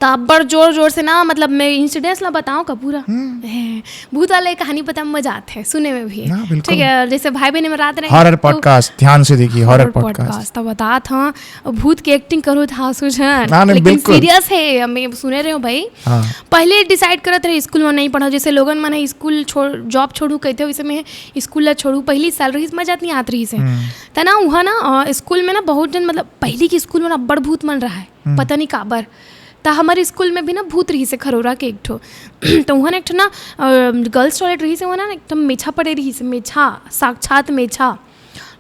त अब्बड़ जोर-जोर से ना, मतलब, मैं इंसिडेंट्स ला बताऊं का पूरा? हम्म। हे, भूत वाला एक कहानी पता मजा आथे सुने में भी। हाँ, बिल्कुल। ठीक है, जैसे भाई बहन में रात रहे हॉरर तो पॉडकास्ट, ध्यान से देखिए, हॉरर हॉरर पॉडकास्ट। पॉडकास्ट, त बतात हाँ, भूत की एक्टिंग करो था सुझान। ना, नहीं, लेकिन बिल्कुल। सीरियस है, मैं सुने रहे हूँ भाई। हाँ। पहले डिसाइड करत रहे स्कूल में नहीं पढ़ो, जैसे लोगन मन स्कूल छोड़, जॉब छोड़ू कहते हो, वैसे मैं स्कूल ला छोड़ू, पहली साल रहिस, मजा नहीं आत रहिस हे। हम्म। त ना, उहाँ ना, अ, स्कूल में ना बहुत जन, मतलब, पहली के स्कूल में ना अब्बड़ भूत मन रहा है, हम्म। पता नहीं काबर। त हमारे स्कूल में भी ना भूत रहिस हे खरोरा के एक ठो। त उहाँ ना एक ठो ना, अ, गर्ल्स टॉयलेट रहिस हे, उहाँ ना एकदम मेछा पड़े रहिस हे, मेछा, साक्षात मेछा।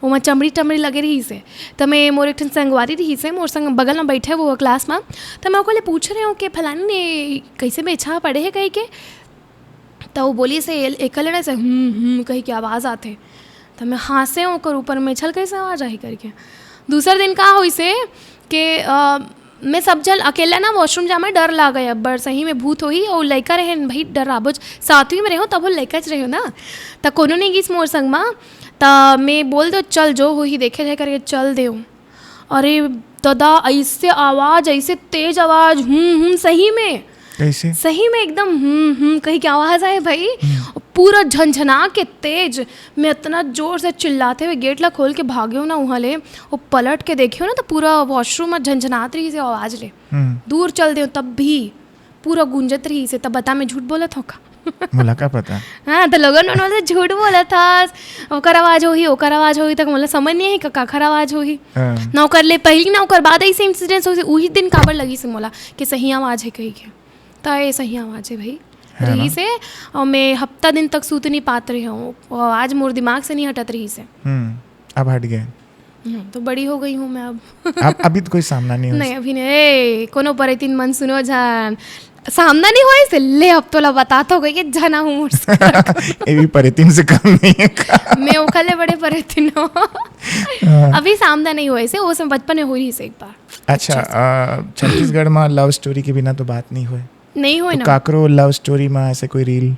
ओमा चमड़ी टमड़ी लगे रहिस हे। त मैं, मोर एक ठन संगवारी रहिस हे, मोर संग बगल में बैठे वो क्लास में। त मैं ओकर ले पूछ रहे हूँ कि फलानी ने कैसे मेछा पड़े है कह के। त वो बोलिस हे, "एकर ले ना ऐसे हम्म, हम्म" कहि के आवाज आथे। त मैं हाँसे हूँ ओकर ऊपर में, "छल कैसे आवाज आही?" करके। दूसर दिन का होइस हे कि, अ, मैं सब झन अकेला ना वॉशरूम जामे डर लागे अब्बड़, सही में भूत होही, अउ लइका रहे भाई, डराबोच, सातवीं में रहे हूँ, तब वो लइका च रहे हूँ ना, त कोनो नहीं गिस मोर संग मा, त मैं बोल दो, "चल जो होही देखे जाए" करके चल देव। अरे ददा, ऐसे आवाज, ऐसे तेज आवाज, हम्म, हम्म, सही में। कैसे? सही में एकदम हम्म, हम्म, कही के आवाज आए भाई। हम्म। पूरा झनझना के तेज। मैं इतना जोर से चिल्लाते हुए गेट ला खोल के भागे हूँ ना वहाँ ले, वो पलट के देखे हूँ ना, तो पूरा वॉशरूम में झनझनात रहिस हे आवाज ले। हम्म। दूर चल दे तब भी पूरा गूंजत रहिस हे। तब बता, मैं झूठ बोलत हूँ का? मोला का पता? हाँ, तो लोगन मन बोलथे, "झूठ बोलत हस, ओकर आवाज होही, ओकर आवाज होही," तक मोला समझ नहीं है का काखर आवाज होही। हाँ। ना ओकर ले पहली ना ओकर बाद ऐसे इंसिडेंट्स होइस हे, उही दिन काबर लगिस हे मोला कि सही आवाज है कही के। त ये सही आवाज है भाई, है ना? रहिस हे, और मैं हफ्ता दिन तक सूत नहीं पात रहे हूँ, वो आवाज मोर दिमाग से नहीं हटत रहिस हे। हम्म, अब हट गए। हम्म, तो बड़ी हो गई हूँ मैं अब। अब, अभी तो कोई सामना नहीं हो नहीं, अभी नहीं। ए, कोनो परेतिन मन सुनो जान। सामना नहीं होइस हे, ले अब तोला बतात हो गई कि झना हूँ मोर से। ये भी परेतिन से कम नहीं है का? मैं ओखर ले बड़े परेतिन हूँ। हाँ। अभी सामना नहीं होइस हे, वो समय बचपन में होइस हे एक बार। अच्छा, अच्छा। अ, छत्तीसगढ़ में लव स्टोरी के बिना तो बात नहीं होए। नहीं होए तो ना। काकरो लव स्टोरी में ऐसे कोई रील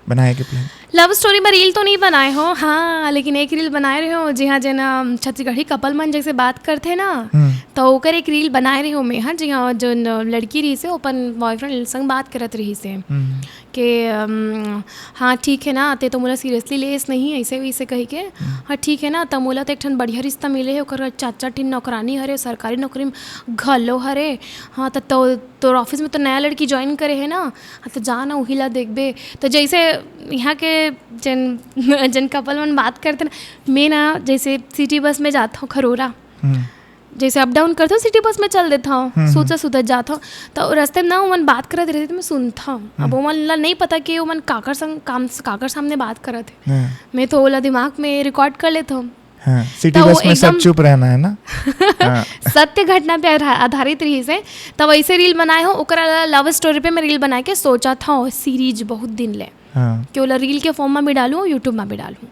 बनाए के प्लान? लव स्टोरी में रील तो नहीं बनाए हो, हाँ, लेकिन एक रील बनाए रहे हो, जिहाँ जेन, अम, छत्तीसगढ़ी कपल मन जैसे बात करथे ना, हम्म। तो ओकर एक रील बनाए रहे हो मैं, हाँ, जिहाँ जोन लड़की रहिस हे, वो अपन बॉयफ्रेंड संग बात करत रहिस हे हम्म। कि, अम, "हाँ, ठीक है ना, ते तो मोला सीरियसली लेस नहीं, ऐसे वैसे," कही के, हम्म। "हाँ, ठीक है ना, त मोला तो एक ठन बढ़िया रिश्ता मिले है, ओकर चार चार ठिन नौकरानी हरे, सरकारी नौकरी में घलो हरे, हाँ, त तो तोर ऑफिस में तो नया लड़की ज्वाइन करे है ना, हाँ, त जा ना, उही ला देखबे।" त जैसे यहाँ के जन, जन कपल मन बात करथे ना, मैं ना जैसे सिटी बस में जात हूँ खरोरा, हम्म। जैसे अप डाउन करत हूँ, सिटी बस में चल देत हूँ, हम्म, हम्म। सोचत सोचत जात हूँ, त रस्ते में ना ओमन बात करत रहिथे, त मैं सुनत हूँ। अब हम्म। ओमन ला नहीं पता कि ओमन काकर संग, काम, काकर सामने बात करत हे। हाँ। मैं तो ओला दिमाग में रिकॉर्ड कर लेत हूँ। हाँ, सिटी त वो बस में सब एकदम चुप रहना है ना? हाँ। सत्य घटना पे आधा-, आधारित रहिस हे। त वैसे रील बनाए हूँ, ओकरा ला लव स्टोरी पे मैं रील बना के सोचत हूँ, सीरीज बहुत दिन ले। हाँ। कि ओला रील के फॉर्म में भी डालूँ, YouTube में भी डालूँ।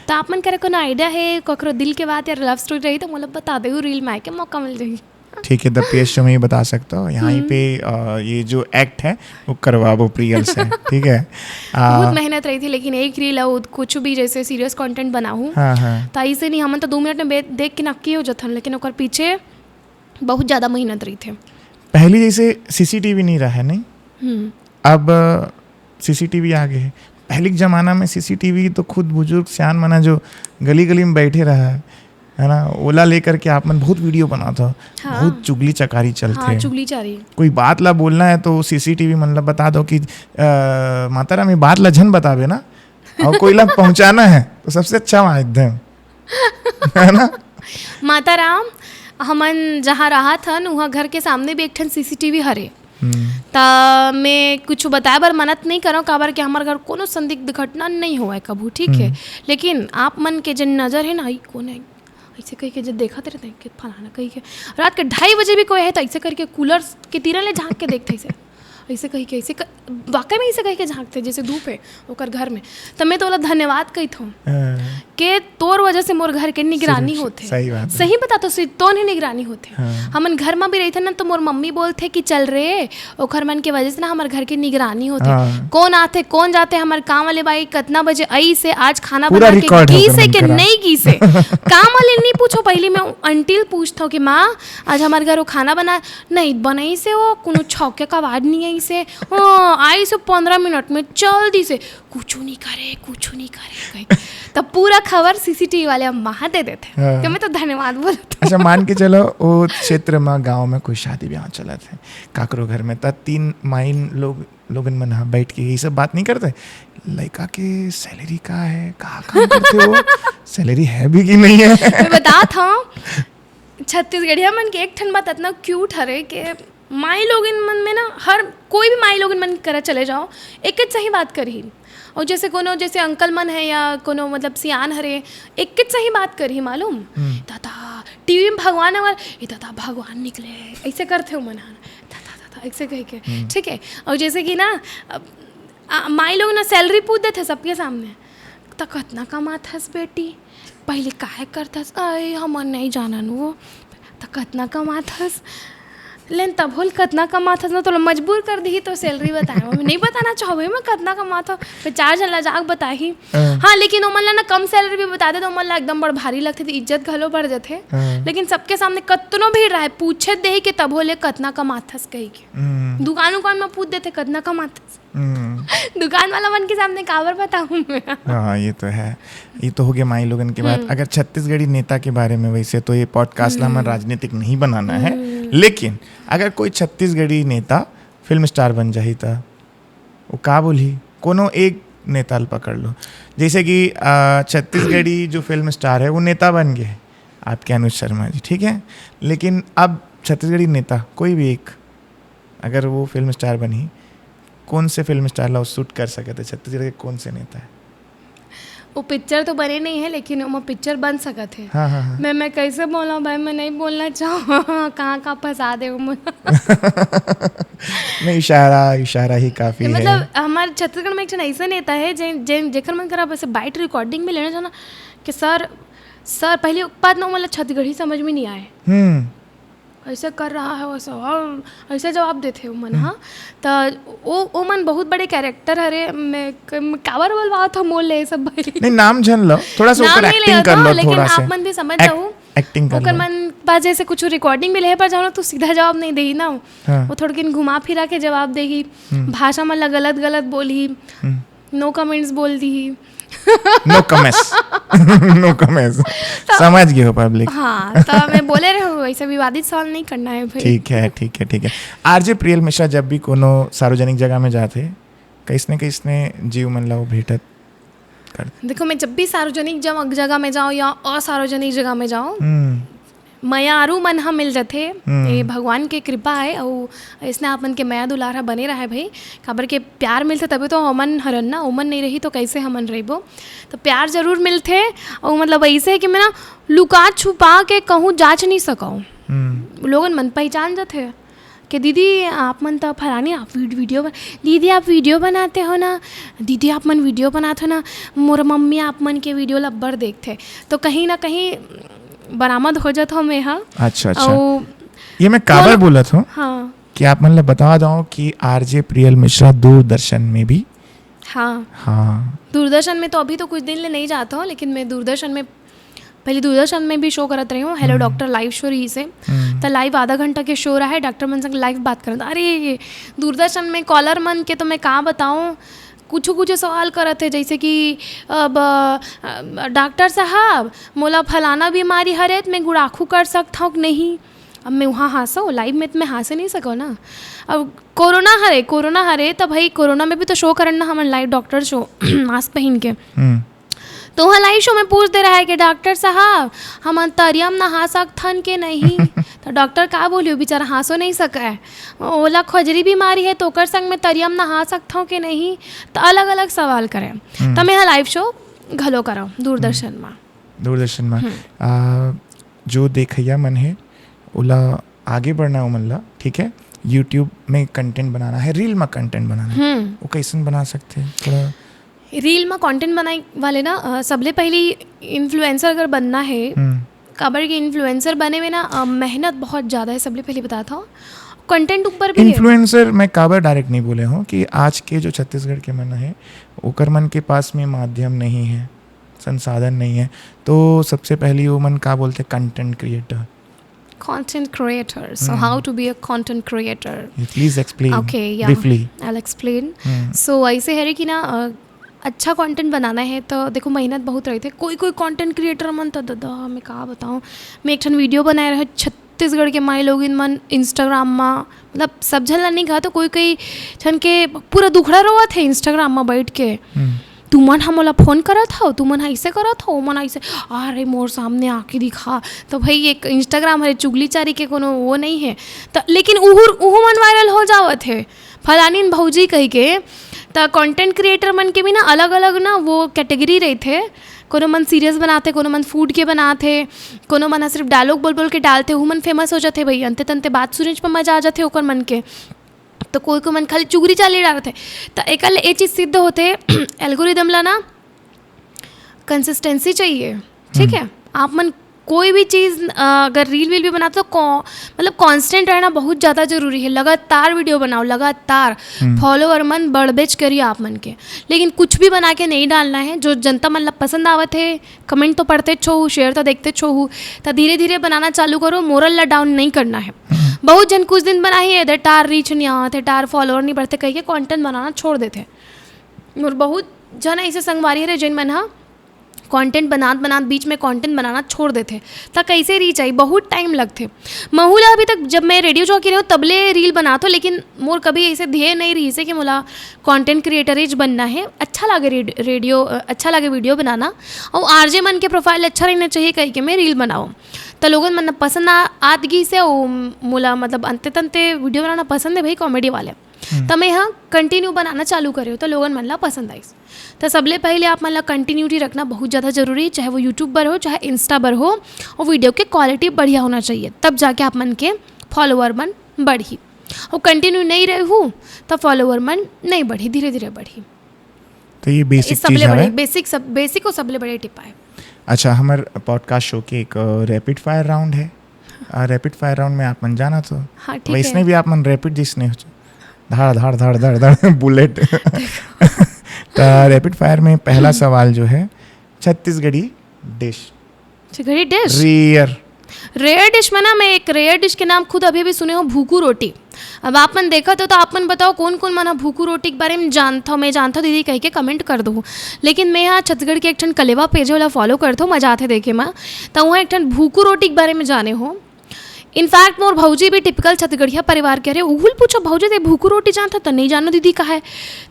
त आप मन करा कोनो आइडिया है, ककरो दिल के बात या लव स्टोरी रही, त मोला बता देहू, रील में आए के मौका मिल जाही। ठीक है, द पीएस शो में ही बता सकता हूँ, यहाँ ही पे अ, ये जो एक्ट है वो करवाबो प्रियल से। ठीक है। आ, बहुत मेहनत रहिथे, लेकिन एक रील अउ कुछ भी जैसे सीरियस कंटेंट बनाहूँ, हाँ हाँ। त ऐसे नहीं, हमन तो दो मिनट में बे- देख के नक्की हो जाथन, लेकिन ओकर पीछे बहुत ज्यादा मेहनत रहिथे। पहली जैसे सीसीटीवी नहीं रहा है, नहीं? हम्म। अब सीसीटीवी आ गए है। पहले के जमाना में सीसीटीवी तो खुद बुजुर्ग सियान मना जो गली गली में बैठे रहा है, है ना, ओला लेकर के आप मन बहुत वीडियो बनात हो, हाँ। बहुत चुगली चकारी चलते हाँ, हैं। चुगली चारी। कोई बात ला बोलना है तो सीसीटीवी मन ला बता दो कि अ, माता राम, ये बात ला झन बताबे ना, और कोई ला पहुंचाना है तो सबसे अच्छा माध्यम, है ना? माता राम, हमन जहाँ राहत हन, उहाँ घर के सामने भी एक ठन सीसीटीवी हरे। हम्म। त मैं कुछ बताए बर मनत नहीं करव, काबर कि हमर घर कोनो संदिग्ध घटना नहीं होवय कभू, ठीक है। लेकिन आप मन के जन नजर है ना, ई कौन है, ऐसे कह के जब देखत रहते हैं कि फलाना कह के, रात के ढाई बजे भी कोई है तो ऐसे करके कूलर के तीरा ले झांक के देखते ऐसे, ऐसे कह के, ऐसे क- वाकई में ऐसे कह के झांकते जैसे धूप है ओकर घर में। त मैं तो ओला धन्यवाद कहित हूँ हाँ। के तोर वजह से मोर घर के निगरानी सुरक्षित, होथे। सही बात है। सही बता तो सिर्फ तोन ही निगरानी होथे। हाँ। हमन घर में भी रहिथन ना, तो मोर मम्मी बोलथे कि चल रे, ओखर मन के वजह से ना हमर घर के निगरानी होथे। हाँ। कौन आथे, कौन जाथे, हमर काम वाले बाई कतना बजे आई से, आज खाना पूरा बना के record है गीस है तुमन कि करा। नहीं गीस है। काम वाले नहीं पूछो, पहली मैं अंटिल पूछता हूँ कि माँ, आज हमर घर वो खाना बना, नहीं बनाई से, वो कोनो छौके का आवाज नहीं आई से, हाँ, आई से पंद्रह मिनट में चल दी से, कुछ नहीं करे, कुछ नहीं करे कही। तब पूरा खबर सीसीटीवी वाले अम्मा हा दे देथे। हाँ। तो मैं तो धन्यवाद बोलत हूँ। अच्छा, मान के चलो, वो क्षेत्र में, गांव में कोई शादी ब्याह चलत है, काकरो घर में, त तीन माइन लोग, लोगन मन हा बैठ के यही सब बात नहीं करते, लड़का के सैलरी का है, कहाँ काम करते हो, सैलरी है भी कि नहीं है? मैं बतात हूँ, छत्तीसगढ़िया मन के एक ठन बात इतना क्यूट हरे के माई लोगिन मन में ना, हर कोई भी माई लोगिन मन करा चले जाओ, एक सही बात करही। और जैसे कोनो, जैसे अंकल मन है या कोनो मतलब सियान हरे, एक सही बात करही मालूम। दादा, टीवी में भगवान अगर, "ए दादा, भगवान निकले," ऐसे करते हो मन हा, "दादा, दादा," ऐसे कह के, ठीक है। और जैसे कि ना, अब, आ, माई लोग ना सैलरी पूछ देते सबके सामने, "त कतना कमात हस बेटी, पहले काहे करत हस?" "अरे, हमन नहीं जानन वो।" "त कतना कमात हस?" लेन तब होल कतना कमात हस ना, तोला मजबूर कर दिही तो सैलरी बताए। मैं नहीं बताना चाहबे मैं कतना कमात हूँ, फिर चार झन ला जाके बताही। हाँ। हाँ, लेकिन ओमन ला ना कम सैलरी भी बता दे तो ओमन ला एकदम बड़ भारी लगथे, तो इज्जत घलो बढ़ जाथे। हाँ। लेकिन सबके सामने कतनो भीड़ रहे, पूछे दे के तब होले कतना कमात हस कही के। हम्म। दुकान उकान में पूछ देथे कतना कमात हस। हम्म। दुकान वाला मन के सामने काबर बताऊं मैं? हाँ, ये तो है। ये तो हो गया माई लोगन के बात। हम्म। अगर छत्तीसगढ़ी नेता के बारे में, वैसे तो ये पॉडकास्ट ला हमन राजनीतिक नहीं बनाना है, हम्म। लेकिन अगर कोई छत्तीसगढ़ी नेता फिल्म स्टार बन जाही, त वो का बोलही? कोनो एक नेता ल पकड़ लो, जैसे कि, आ, छत्तीसगढ़ी जो फिल्म स्टार है, वो नेता बन गए, आपके अनुज शर्मा जी, ठीक है? लेकिन अब छत्तीसगढ़ी नेता कोई भी एक, अगर वो फिल्म स्टार बनही, कौन से फिल्म स्टार ला वो सूट कर सकत है? छत्तीसगढ़ के कौन से नेता है? वो पिक्चर तो बने नहीं है, लेकिन वो पिक्चर बन सकत है। हाँ, हाँ, हाँ। मैं, मैं कैसे बोला भाई, मैं नहीं बोलना चाहूँ। कहाँ, कहाँ फंसा दे वो मुझे। नहीं, इशारा, इशारा ही काफी है। मतलब, हमारे छत्तीसगढ़ में एक जन ऐसा नेता है, जे, जे, जेकर मन करा बस बाइट रिकॉर्डिंग में लेना चाहना कि सर, सर, पहली बात ना, मतलब, छत्तीसगढ़ी समझ में नहीं आए। हम्म। ऐसे कर रहा है वैसे, और ऐसे जवाब देथे ओमन, हाँ। त ओ, ओमन बहुत बड़े कैरेक्टर हरे, मैं क-, मैं काबर बोलवावत हूँ, मोल ले सब भाई। नहीं, नाम झन लो, थोड़ा सा नाम ऊपर नहीं एक्टिंग लेवत कर हूँ, लो, लेकिन थोड़ा आप सा। मन भी समझ जाओ। एक्टिंग कर ओकर लो। मन पास जैसे कुछ रिकॉर्डिंग भी लेहे पर जाओ ना, तो सीधा जवाब नहीं देही ना। हाँ। वो थोड़किन घुमा फिरा के जवाब देही, हम्म। भाषा मन ला गलत गलत बोलही, हम्म। नो कमेंट्स बोल दी। नो कमेंट्स। नो कमेंट्स। समझ गए हो पब्लिक। हाँ, तो मैं बोले रहे हूँ, ऐसे विवादित सवाल नहीं करना है भाई। ठीक है, ठीक है, ठीक है। आरजे प्रियल मिश्रा जब भी कोनो सार्वजनिक जगह में जाथे, कैसने कैसने जीव मन ला वो भेंटत कर। देखो, मैं जब भी सार्वजनिक जम-, जगह में जाऊँ या असार्वजनिक जगह में जाऊँ, हम्म। मयारू मन ह मिल जथे। हम्म। ये भगवान के कृपा है, अउ इसने आप मन के मया दुलार ह बने रहे भाई, काबर के प्यार मिलथे तभी तो हमन हरन ना, ओमन नहीं रही तो कैसे हमन रहिबो। तो प्यार जरूर मिलथे, अउ मतलब ऐसे है कि मैं ना लुका छुपा के कहूँ जांच नहीं सकूँ। हम्म। लोगन मन पहचान जथे कि दीदी आप मन तो फलानी आप वीड-, वीडियो बन-, दीदी आप वीडियो बनाते हो ना, दीदी आप मन वीडियो बनाते हो ना, मोर मम्मी आप मन के वीडियो लब्बर देखथे। तो कहीं ना कहीं बरामद हो जात हूँ मैं ह। अच्छा, अच्छा। अउ ये मैं काबर बोलत हूँ हाँ। कि आप मन ला बता दो कि आरजे प्रियल मिश्रा दूरदर्शन में भी। हाँ, हाँ। दूरदर्शन में तो अभी तो कुछ दिन ले नहीं जाता हूँ, लेकिन मैं दूरदर्शन में, पहले दूरदर्शन में भी शो करत रही हूँ, हेलो डॉक्टर लाइव शो रही से। हम्म। तो लाइव आधा घंटा के शो रहा है, डॉक्टर मन संग लाइव बात करत। अरे, दूरदर्शन में कॉलर मन के तो मैं का बताऊँ, कुछ कुछ सवाल करत है, जैसे कि अब अ, डॉक्टर साहब, मोला फलाना बीमारी हरे, त मैं गुड़ाखू कर सकत हूँ कि नहीं? अब मैं वहाँ हाँसो, लाइव में तो मैं हाँसे नहीं सको ना। अब कोरोना हरे, कोरोना हरे, त भाई कोरोना में भी तो शो करन ना हमन लाइव डॉक्टर शो मास्क पहन के। हम्म। तो वहाँ लाइव शो में पूछ दे रहा है कि डॉक्टर साहब, हमन तरिया म नहा सकथन के नहीं? तो डॉक्टर का बोलियो, बेचारा हाँसो नहीं सका है। ओला खजरी बीमारी है, तो ओकर संग में तरिया म नहा सकथव के नहीं? तो अलग-अलग सवाल करे। हम्म। तो मैं यहाँ लाइव शो घलो करव दूरदर्शन में। दूरदर्शन में। आ, जो देखइया मन हे, ओला आगे बढ़ना है, ओमन ला, ठीक है, YouTube में कंटेंट बनाना है, रील में कंटेंट बनाना है, हम्म। वो कैसन बना सकते हैं थोड़ा? रील में कंटेंट बनाए वाले ना, अ, सबले पहली इन्फ्लुएंसर अगर बनना है, हम्म। काबर के इन्फ्लुएंसर बने में ना, अ, मेहनत बहुत ज़्यादा है, सबले पहली बताता हूँ। कंटेंट ऊपर भी है। इन्फ्लुएंसर मैं काबर डायरेक्ट नहीं बोले हूँ कि आज के जो छत्तीसगढ़ के मन है, ओकर मन के पास में माध्यम नहीं है, संसाधन नहीं है, तो सबसे पहली वो मन का बोलते, content creator. Content creator. So how to be a content creator? Please explain Okay, yeah. Briefly. I'll explain. Hmm. So ऐसे है रे कि ना, अ, अच्छा कंटेंट बनाना है तो देखो, मेहनत बहुत रही थे। कोई कोई कंटेंट क्रिएटर मन तो दादा, मैं का बताऊँ, मैं एक ठन वीडियो बनाए रहे छत्तीसगढ़ के माई लोगिन मन इंस्टाग्राम में, मतलब सब झन ला नहीं कहा, तो कोई कोई ठन के पूरा दुखड़ा रोवत है इंस्टाग्राम में बैठ के। हम्म। तुमन ह मोला फोन करत हव, तुमन ह ऐसे करत हव, ओमन ऐसे, अरे मोर सामने आके दिखा। तो भाई, एक इंस्टाग्राम हरे, चुगलीचारी के कोनो वो नहीं है। त लेकिन उहुर उहू मन वायरल हो जावत है, फलानीन भौजी कहि के। त कंटेंट क्रिएटर मन के भी ना अलग-अलग ना वो कैटेगरी रहिथे। कोनो मन सीरियस बनाथे, कोनो मन फूड के बनाथे, कोनो मन ह सिर्फ डायलॉग बोल बोल के डालथे, उहू मन फेमस हो जाथे भाई। अंते तंते बात सुनेच म मजा आ जाथे ओकर मन के। त कोई कोई मन खाली चुगली चाली डालथे। त एकर ले ए चीज सिद्ध होथे, एल्गोरिदम ला ना कंसिस्टेंसी चाहिए, ठीक है? आप मन कोई भी चीज, अ, अगर रील वील भी बनाते हो, कौ-, मतलब कांस्टेंट रहना बहुत ज़्यादा जरूरी है। लगातार वीडियो बनाओ, लगातार। फॉलोअर मन बढ़बेच करी आप मन के, लेकिन कुछ भी बना के नहीं डालना है। जो जनता मन ला पसंद आवत है, कमेंट तो पढ़ते छो हूँ, शेयर तो देखते छो हूँ, त धीरे धीरे बनाना चालू करो। मोरल ला डाउन नहीं करना है। बहुत जन कुछ दिन बनाही, एदे टार रीच नहीं आवत है, टार फॉलोअर नहीं बढ़ते कह के कंटेंट बनाना छोड़ देथे। मोर बहुत जन ऐसे संगवारी हरे, जिन मन ह कंटेंट बनात बनात बीच में कंटेंट बनाना छोड़ देथे, त कैसे रीच आई? बहुत टाइम लगथे। महू ला अभी तक, जब मैं रेडियो जॉकी रहे हूँ, तबले रील बनात हो, लेकिन मोर कभी ऐसे ध्येय नहीं रहिसे कि मोला कंटेंट क्रिएटरेच बनना है। अच्छा लागे रेड-, रेडियो, अ, अच्छा लागे वीडियो बनाना। और आरजे मन के प्रोफाइल अच्छा रहना चाहिए कह के मैं रील बनाऊँ। त लोगन मन पसंद आ-, आत गिस है, वो मोला मतलब अंते तंते वीडियो बनाना पसंद है भाई, कॉमेडी वाले। त मैं ह कंटिन्यू बनाना चालू करे हो, त लोगन मन ला पसंद आइस। त सबले पहले आप मन ला कंटिन्यूटी रखना बहुत ज़्यादा जरूरी, चाहे वो YouTube बर हो, चाहे Insta बर हो, और वीडियो के क्वालिटी बढ़िया होना चाहिए, तब जाके आप मन के फॉलोअर मन बढ़ही। और कंटिन्यू नहीं रहू, त फॉलोअर मन नहीं बढ़ही, धीरे धीरे बढ़ही। तो ये ये बेसिक चीज सबले बड़े है। बेसिक, सब बेसिक और सबले बड़े टिप आए। अच्छा, हमर पॉडकास्ट शो के एक रैपिड फायर राउंड है। रैपिड फायर राउंड में आप मन जाना तो हाँ, ठीक वैसने है। भी आप मन रैपिड जिसने हो, धाड़ धाड़ धाड़ धाड़ धाड़ बुलेट। तो रैपिड फायर में पहला सवाल जो है, Chhattisgarhi dish. Chhattisgarhi dish. Rare. Rare dish में ना, मैं एक रेयर डिश के नाम खुद अभी अभी सुने हो, भूकू रोटी। अब आप मन देखत हो तो आप मन बताओ, कौन कौन मन ह भूकू रोटी के बारे में जानत हो? मैं जानत हो दीदी कह के कमेंट कर दो। लेकिन मैं यहाँ छत्तीसगढ़ के एक ठन कलेवा पेज वाला फॉलो करत हो, मजा आथे देखे में। त वहाँ एक ठन भूकू रोटी के बारे में जाने हो। इनफैक्ट मोर भौजी भी टिपिकल छत्तीसगढ़िया परिवार के हरे। उहुल पूछो, "भौजी, ते भूकू रोटी जानत हो?" त, "नहीं जानो दीदी, का है?"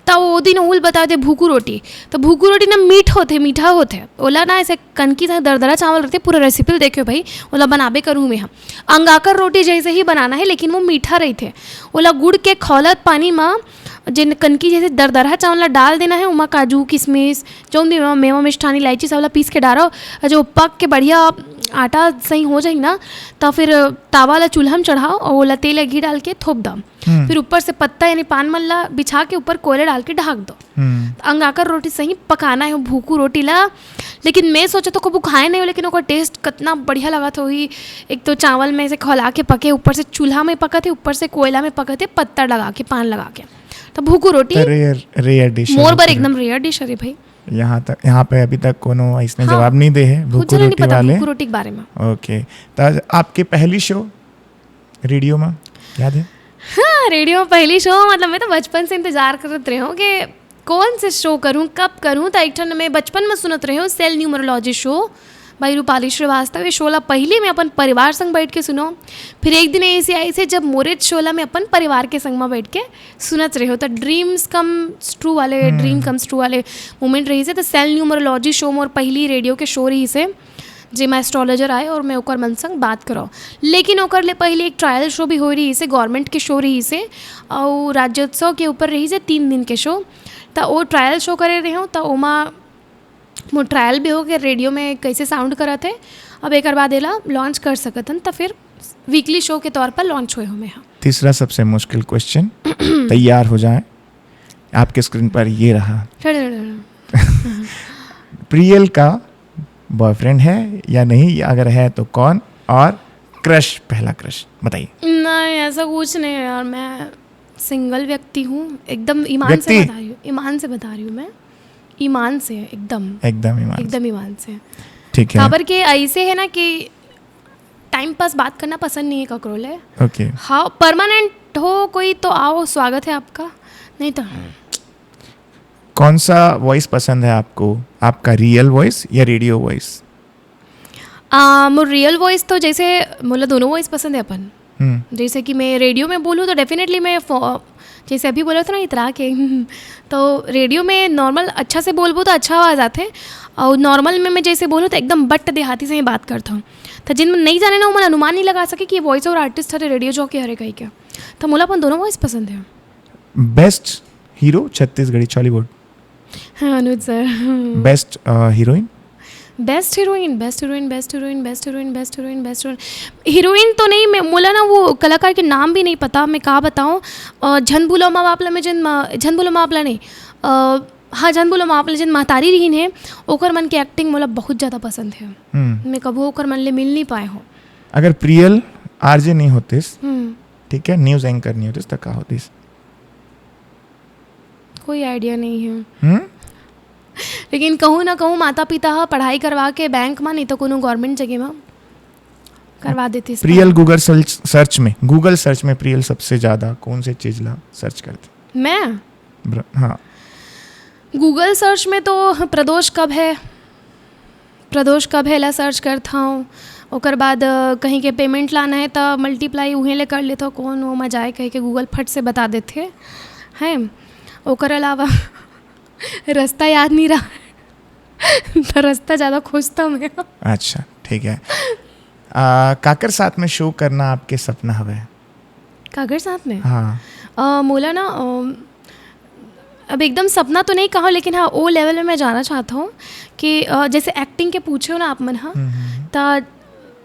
त वो दिन उहुल बता दे भूकू रोटी। त भूकू रोटी ना मीठ होथे, मीठा होथे। ओला ना ऐसे कनकी से दरदरा चावल रहते, पूरा रेसिपी देखे भाई, ओला बनाबे करूँ मैं। हम अंगाकर रोटी जैसे ही बनाना है, लेकिन वो मीठा रहिथे। ओला गुड़ के खौलत पानी मा जेन कनकी जैसे दरदरा चावल ला डाल देना है, ओमा काजू, किशमिश, जौन भी मेवा, मेवा मिष्ठान, इलायची, सब ला पीस के डारो। और जो पक के बढ़िया आटा सही हो जाही ना, त फिर तावा ला चूल्हा में चढ़ाओ और ओला तेल या घी डाल के थोप दो। फिर ऊपर से पत्ता यानी पान मन ला बिछा के ऊपर कोयला डाल के ढाक दो। हम्म। अंगाकर रोटी सही पकाना है, भूकू रोटी ला लेकिन मैं सोचा तो कभू खाए नहीं हो, लेकिन ओकर टेस्ट कितना बढ़िया लगत होही। एक तो चावल में से खौला के पके, ऊपर से चूल्हा में पकत हे, ऊपर से कोयला में पकत हे, पत्ता लगा के, पान लगा के, तो भूकू रोटी। रेयर रेयर डिश मोर बर एकदम रेयर डिश हरे भाई। यहाँ तक यहाँ पे अभी तक कोनो ऐसने हाँ। जवाब नहीं दे है खुद भूकू जने नहीं रोटी पता वाले। भूकू रोटी के बारे में। ओके, तो आज आपके पहली शो रेडियो में याद है? हाँ, रेडियो में पहली शो, मतलब मैं तो बचपन से इंतजार करत रहे हूँ कि कौन से शो करूँ, कब करूँ। तो एक ठन मैं बचपन में सुनत रहे हूँ सेल न्यूमरोलॉजी शो बाई रूपाली श्रीवास्तव। ये शो ला पहली मैं अपन परिवार संग बैठ के सुनो। फिर एक दिन ऐसे आई से जब मोरे शो ला मैं अपन परिवार के संग में बैठ के सुनत रहे हो। तो ड्रीम्स कम्स ट्रू वाले, ड्रीम कम्स ट्रू वाले मोमेंट रही से। तो सेल न्यूमरोलॉजी शो मोर पहली रेडियो के शो रही से, जेमा एस्ट्रोलॉजर आए और मैं ओकर मन संग बात करो। लेकिन ओकर ले पहले एक ट्रायल शो भी हो रही से, गवर्नमेंट के शो रही से, और राज्योत्सव के ऊपर रही से तीन दिन के शो। त वो ट्रायल शो करे रहे हो, त ओमा मोर ट्रायल भी हो गया रेडियो में कैसे साउंड करत है। अब एक बाद एला लॉन्च कर सकत हन, त फिर वीकली शो के तौर पर लॉन्च हुए हो मैं। हाँ। तीसरा सबसे मुश्किल क्वेश्चन, तैयार हो जाए, आपके स्क्रीन पर ये रहा। ठहर, ठहर, ठहर। प्रियल का बॉयफ्रेंड है या नहीं, या अगर है तो कौन, और क्रश, पहला क्रश बताइए। नहीं, ऐसा कुछ नहीं है यार, मैं सिंगल व्यक्ति हूँ, एकदम ईमान से व्यक्ति? बता रही हूँ, ईमान से बता रही हूँ मैं, ईमान से एकदम, एकदम ईमान। एकदम ईमान से। ठीक है। काबर के ऐसे है ना कि टाइम पास बात करना पसंद नहीं है ककरो ले। ओके। हाँ, परमानेंट हो कोई तो आओ, स्वागत है आपका, नहीं तो कौन सा वॉइस पसंद है आपको, आपका रियल वॉइस या रेडियो वॉइस? आ, मोर रियल वॉइस तो जैसे मोला दोनों वॉइस पसंद है अपन। हम्म। जैसे कि मैं रेडियो में बोलूँ तो डेफिनेटली मैं फो- जैसे अभी बोला था ना इतरा के तो रेडियो में नॉर्मल अच्छा से बोलबो तो अच्छा आवाज़ आथे। और नॉर्मल में मैं जैसे बोलूँ तो एकदम बट देहाती से ही बात करता हूँ। तो जिन नहीं जाने ना, वो मन अनुमान नहीं लगा सके कि वॉइस ओवर आर्टिस्ट हरे, रेडियो जॉकी हरे कही के। तो मोला अपन दोनों वॉइस पसंद है। Best hero Chhattisgarhi Chollywood. हाँ, Anuj sir. Best heroine. Best heroine, best heroine, best heroine, best heroine, best heroine, best heroine. Heroine तो नहीं, मैं मोला ना वो कलाकार के नाम भी नहीं पता, मैं का बताऊँ। अ, झन बुलो माँ बाप ला में जिन मा- झन बुलो माँ बाप ला नहीं, अ, हाँ, झन बुलो माँ बाप ला जिन महतारी रहीन है, ओकर मन के एक्टिंग मोला बहुत ज़्यादा पसंद है। हम्म। मैं कभू ओकर मन ले मिल नहीं पाए हो। अगर प्रियल आरजे नहीं होतिस, हम्म। ठीक है, न्यूज एंकर नहीं होतिस, तो का होतिस? कोई आइडिया नहीं है। हम्म। लेकिन कहूँ ना कहूँ माता पिता ह पढ़ाई करवा के बैंक में, नहीं तो कोनो गवर्नमेंट जगह में करवा देती। प्रियल गूगल सर्च सर्च में, गूगल सर्च में प्रियल सबसे ज्यादा कौन से चीज ला सर्च करते? मैं ब्र- हाँ। गूगल सर्च में तो प्रदोष कब है, प्रदोष कब है ला सर्च करता हूँ। ओकर बाद अ, कहीं के पेमेंट लाना है तो मल्टीप्लाई उहें ले कर लेता हूँ, कौन वो मजाए कह के गूगल फट से बता देते हैं। ओकर अलावा रास्ता याद नहीं रहा तो रास्ता ज़्यादा खोजता हूँ मैं। अच्छा, ठीक है। आ, काकर साथ में शो करना आपके सपना हवे? काकर साथ में हाँ। अ, मोला ना अ, अब एकदम सपना तो नहीं कहा, लेकिन हाँ, ओ लेवल में मैं जाना चाहता हूँ कि अ, जैसे एक्टिंग के पूछे हो ना आप मन, हाँ, हम्म, हम्म। त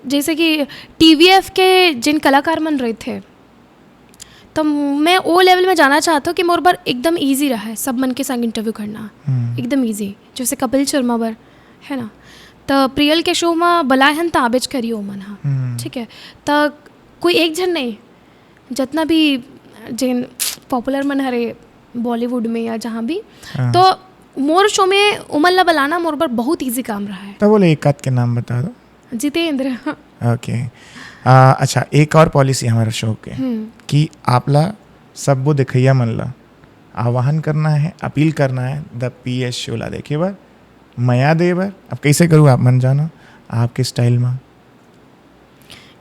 जैसे कि टीवीएफ के जिन कलाकार मन रहे थे, तो मैं ओ लेवल में जाना चाहता हूँ कि मोर बर एकदम ईजी रहा है सब मन के संग इंटरव्यू करना, हम्म। एकदम ईजी, जैसे कपिल शर्मा बर, है ना। तो प्रियल के शो में बलाए हन त आबेज करियो मन, हाँ, हम्म। ठीक है। तो कोई एक झन नहीं, जितना भी जिन पॉपुलर मन हरे बॉलीवुड में या जहाँ भी, हाँ। तो मोर शो में उमन ला बलाना मोर बर बहुत ईजी काम रहा है। तो बोले एक आध के नाम बता दो। जितेंद्र। ओके। आ, अच्छा, एक और पॉलिसी हमारे शो के हम्म। कि आपला सब्बो देखैया मन ला आह्वान करना है, अपील करना है द पीएस शो ला देखे बर, मया दे बर। अब कैसे करूँ, आप मन जानो, आपके स्टाइल में।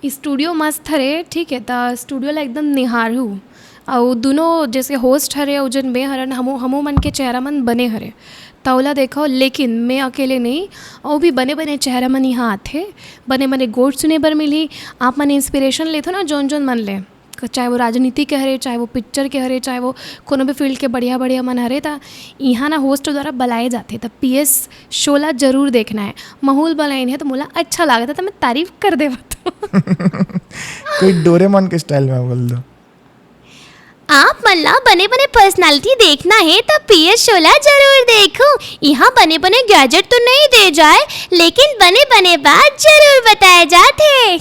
स्टूडियो मस्त हरे, ठीक है, त स्टूडियो ला एकदम निहारू। अउ दुनो जैसे होस्ट हरे अउ जन बे हरन, हमो हमो मन के चेहरा मन बने हरे, त ओला देखो। लेकिन मैं अकेले नहीं, अउ भी बने बने चेहरा मन यहाँ आथे, बने बने गोठ सुने बर मिलही। आप मन इंस्पिरेशन लेथो ना जोन जोन मन ले, चाहे वो राजनीति के हरे, चाहे वो पिक्चर के हरे, चाहे वो कोनो भी फील्ड के बढ़िया बढ़िया मन हरे, त यहाँ ना होस्ट द्वारा बलाए जाथे। त पीएस शो ला जरूर देखना है। माहौल बनाइन है तो मोला अच्छा लागत है, तो मैं तारीफ कर देवत हूँ। कोई डोरेमोन के स्टाइल में बोल दो। आप मन ला बने-बने पर्सनालिटी देखना हे, त पीएस शो ला जरूर देखहू। इहाँ बने-बने गैजेट तो नइ दे जाए, लेकिन बने-बने बात जरूर बताए जाथे।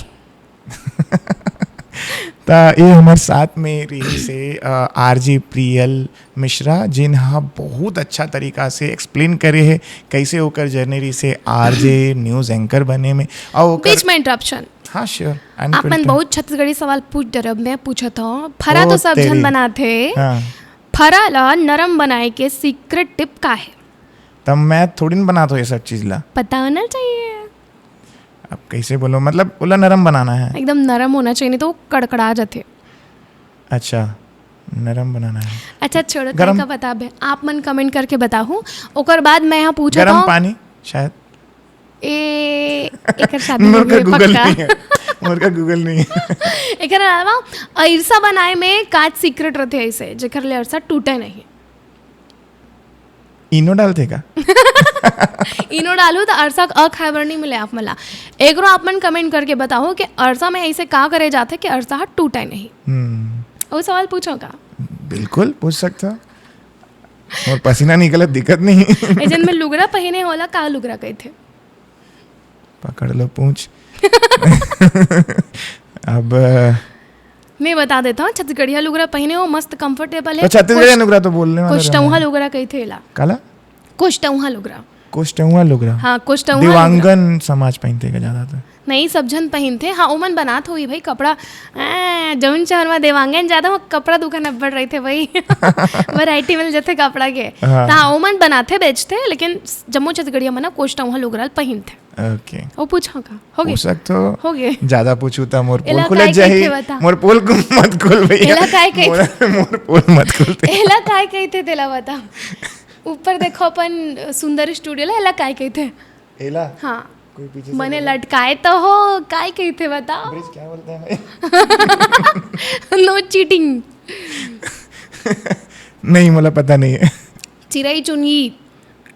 त ये हमर साथ में रहिस हे, अ, आरजे प्रियल मिश्रा, जिन ह बहुत अच्छा तरीका से एक्सप्लेन करे हे, कैसे ओकर जर्नी रहिस हे आरजे न्यूज एंकर बने में। अउ ओकर बीच में इंटरप्शन। हाँ, श्योर। आप मन बहुत छत्तीसगढ़ी सवाल पूछ डरब, मैं पूछत हूँ। फरा ओ तो सब तेरी। झन बनाथे। हाँ। फरा ला नरम बनाए के सीक्रेट टिप का हे? तब मैं थोड़ी न बनात हूँ ये सब चीज ला। पता होना चाहिए। अब कैसे बोलो, मतलब ओला नरम बनाना है। एकदम नरम होना चाहिए, नहीं तो वो कड़कड़ा जाथे। अच्छा, नरम बनाना है। अच्छा, छोड़ो, गरम। तरीका बताबे, आप मन कमेंट करके बताहू, ओकर बाद मैं यहाँ पूछत गरम हूँ। पानी, शायद। ए, एकर शादी मोर नहीं का हुए, गूगल पक्का। नहीं है, मोर का गूगल नहीं है। एकर अलावा अइरसा बनाए में का सीक्रेट रथे ऐसे, जेकर ले अइरसा टूटे नहीं? इनो डालथे का? इनो डालू त अरसा अ खाए बर नहीं मिले आप मन ला। एकरो आप मन कमेंट करके बताओ कि अरसा में ऐसे का करे जाथे कि अरसा ह टूटे नहीं। हम्म। वो सवाल पूछो का? बिल्कुल पूछ सकता। मोर पसीना निकलत दिक्कत नहीं। ए जन में लुगरा पहिने होला का लुगरा कहिथे? पकड़ लो पूछ। अब मैं बता देता हूँ, छत्तीसगढ़िया लुगरा पहिने हो, मस्त कंफर्टेबल है। तो छत्तीसगढ़िया कुछ लुगरा तो बोलने वाला कोष्टौहा रहा है। लुगरा कहिथे एला। काला? कोष्टौहा लुगरा। कोष्टौहा लुगरा। हाँ, कोष्टौहा लुगरा। देवांगन समाज पहिनथे का ज्यादातर? नहीं, सब झन पहिनथे। हाँ, ओमन बनात होही भाई कपड़ा। आ, जौन शहर में देवांगन जादा हो, कपड़ा दुकान अब्बड़ रहिथे भाई। वैरायटी मिल जाथे कपड़ा के। हाँ। त हाँ, ओमन बनाथे, बेचथे, लेकिन जम्मो छत्तीसगढ़िया मन ह कोष्टौहा लुगरा ल पहिनथे। ओके। वो पूछो का? हो गए? पूछ सकते हो। हो गए। ज्यादा पूछू त मोर एला पोल खुलत काय जाही। कहिथे बता? मोर पोल को मत खोल भैया। एला काय कहिथे? मोर, मोर पोल मत खोलते। एला काय कहिथे तेला बता। ऊपर देखो अपन सुंदर स्टूडियो ला, एला काय कहिथे? एला? हाँ। कोई पीछे से मने बोले? लटकाए तो हो, काय कहिथे बताओ? ब्रिज क्या बोलते हैं भाई? No cheating। नहीं, मोला पता नहीं है। चिरई चुनगी।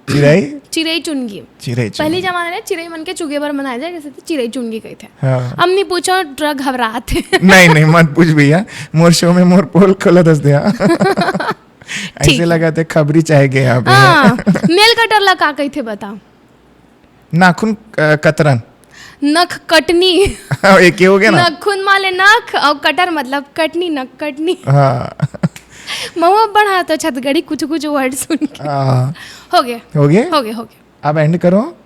चिरई? चिरई चुनगी। चिरई चुनगी। पहली जमाना में चिरई मन के चुगे बर मनाए जाए, जैसे तो चिरई चुनगी कहिथे। हाँ। अब नहीं पूछो, डर घबरात हे। नहीं, नहीं, मत पूछ भैया। मोर शो में मोर पोल खोला दस दे, हाँ। ठीक ऐसे है। लगा थे खबरी चाहे गए यहाँ पे। हाँ, नेल कटर ला का कहिथे बता? नाखून, अ, कतरन। नख कटनी। एक ही हो गया ना? नाखून माले नख और कटर मतलब कटनी, नख कटनी। हाँ। महुआ बढ़ा तो छत्तीसगढ़ी कुछ कुछ वर्ड सुन के। हाँ। हो गए। हो गए? हो गए, हो गए। अब एंड करो।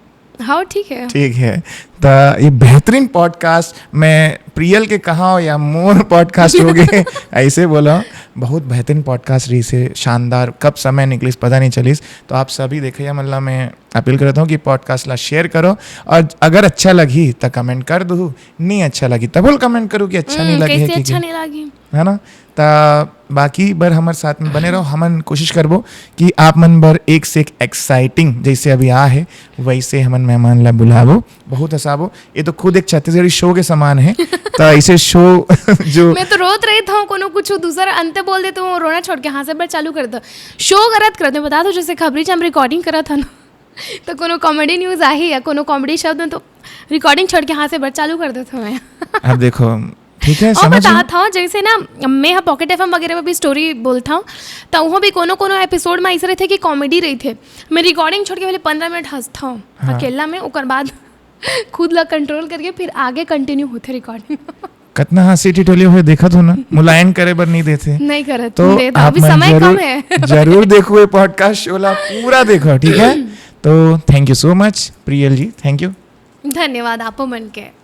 हाँ, ठीक है। ठीक है। त ये बेहतरीन पॉडकास्ट, मैं प्रियल के कहा या मोर पॉडकास्ट हो गए, ऐसे बोला। बहुत बेहतरीन पॉडकास्ट रहिस हे, शानदार। कब समय निकलिस, पता नहीं चलिस। तो आप सभी देखइया मन ला मैं अपील करता हूँ कि पॉडकास्ट ला शेयर करो, और अगर अच्छा लगही त कमेंट कर दू, नहीं अच्छा लगही तब बोल कमेंट करो कि अच्छा नहीं हम्म, लगे है कैसे कि अच्छा क्या। नहीं लगी। है ना? त बाकी बर हमर साथ में बने रहो, हमन कोशिश करबो कि आप मन बर एक से एक एक्साइटिंग, जैसे अभी आ है, वैसे हमन मेहमान ला बुलाबो, बहुत हंसाबो। ये तो खुद एक छत्तीसगढ़ी शो के समान है। त ऐसे शो जो मैं तो रोत रही था, कोनो कुछ दूसरा अंत बोल देते हो, रोना छोड़ के हंसे बर चालू कर दो। शो करत करत मैं बता दो, जैसे खबरी च हम रिकॉर्डिंग करत था ना, तो कोनो कॉमेडी न्यूज आही या कोनो कॉमेडी शब्द में तो रिकॉर्डिंग छोड़ के हंसे बर चालू कर देता हूँ मैं। अब देखो, ठीक है, और समझ बता गए। था, जैसे ना, मैं यहाँ पॉकेट एफएम वगैरह में भी स्टोरी बोलता हूँ, तो वहाँ भी कोनो कोनो एपिसोड में ऐसे रहते कि कॉमेडी रही थे, मैं रिकॉर्डिंग छोड़ के पहले पंद्रह मिनट हंसता हूँ हाँ। अकेला में, ओकर बाद खुद ला कंट्रोल करके फिर आगे कंटिन्यू होते रिकॉर्डिंग। कतना हंसी ठिठोली हुए देखत हो ना, मुलायम करे बर नहीं देते। नहीं करत, तो नहीं देता, आप अभी मन समय जरूर, कम है। जरूर देखो ये पॉडकास्ट शो ला, पूरा देखो, ठीक है? तो thank you so much Priyal ji, thank you। धन्यवाद आपो मन के।